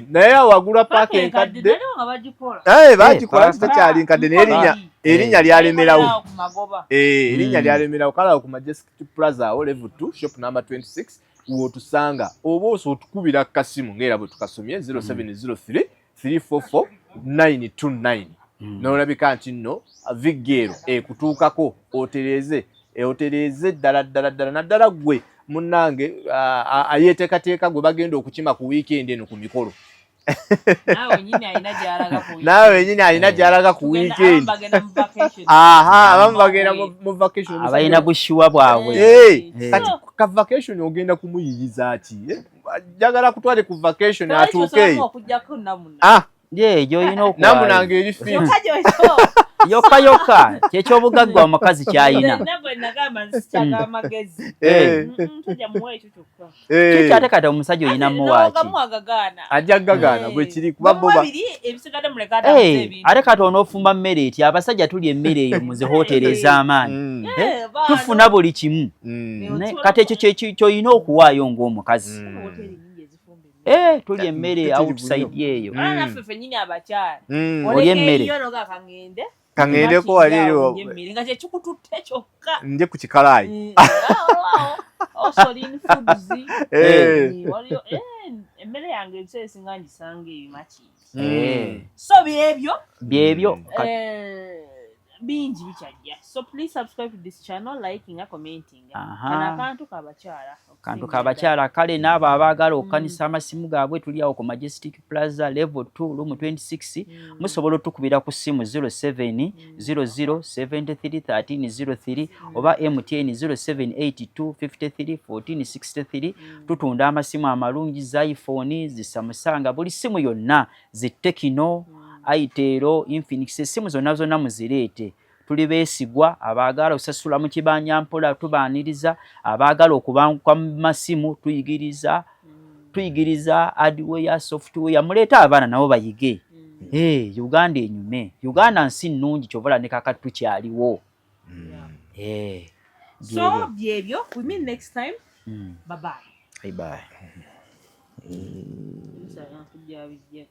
C: Naye awo waggulu wa paaka enkadde
B: naliwo nga bagikola.
C: Baagikola.
A: Paaka.
C: Tekyali nkadde naye erinnya erinnya lyalemerawo.
B: Bagikolerawo ku magoba.
C: Erinnya lyalemerawo. Kale awo ku Majestic Plaza awo level 2, shop number 26 w'otusanga, oba osobola otukubira kasimu ng'era bwe tukasomye, 0703 344 929, n'olabika nti nno viggeero ekutuukako otereeze. Otereeze ddala ddala ddala, naddala ggwe munnange ayeteekateeka, gwe bagenda okukima ku wiikendi eno ku mikolo.
B: Naawe nyini alina gy'alaga ku
C: Naawe wenyini alina gy'alaga ku
B: weekend.
C: Wiikendi.
B: Bagenda mu vacation.
C: Aha, abamu bagenda mu vacation.
A: Abalina bushiwa bwabwe.
C: Kati ka vacation ogenda kumuyiyiza ki? Njagala kutwale ku vacation, atuuke eyo.
B: Okujjako namuna.
C: Ah.
A: Ye gyolina okuwaayo.
C: Namunanga eri fit.
B: Kyokka gyokyo.
A: Yokka yokka kyekyobugagga omukazi kyayina.
B: Nagwe nagamba nsikyaga amagezi. Tojja muwa ekyo kyokka.
A: Kikyate kati omusajja olina muwaaki?
B: Nogamu agagaana.
C: Ajja gagaana bwe kiri kuba bo
B: babiri ebisigadde muleka atambuza ebintu.
A: Ate kati onoofumba mmere eti? Abasajja tulya emmere eyo mu zi hoteri ez'amaanyi. Tufuna buli kimu. Kati ekyo kyolina okuwaayo ng'omukazi.
B: Hoteri nyingi ezifumba emmere.
A: Tulya emmere
C: Mpitirivu
A: outside
C: nnyo.
A: eyo.
B: Olaba naffe ffennyini abakyala.
A: Olya emmere.
B: Oleka eyo noga kaŋŋende.
C: Kaŋŋendeko wali eri
B: Ndye emmere nga kyekikututte kyokka.
C: Ndye ku kikalaayi.
B: Olwawo Osoline Foods. Waliyo emmere yange ebiseera ebisinga ngisanga ebimakindi. So byebyo.
A: Byebyo.
B: Bingi bikyajja, so please subscribe to this channel, liking, commenting. Kano akantu kabakyala.
A: Kantu kabakyala. Kale n'abo abaagala okukanisa amasimu gaabwe, tuli awo ku Majestic Plaza, level 2, room 26. Musobola otukubira ku ssimu 07 00 73 13 03 oba MTN 0782 53 14 63. Tutunda amasimu amalungi, za iPhone, zi Samsung, buli simu yonna, zi Tecno, Itel, Infinix, essimu zonna zonna muzireete. Tuli beesigwa. Abaagala osasula mu kibanja mpola tubaaniriza, abaagala okubanguka mu masimu tuyigiriza, tuyigiriza hardware, software. Muleete abaana nabo bayige. Hey, Uganda enyume. Uganda nsi nnungi, kyovola ne kakati tukyaliwo. Hey,
B: So byebyo, we meet next time. Bye bye.
A: Bye bye.
B: Bijja bijja.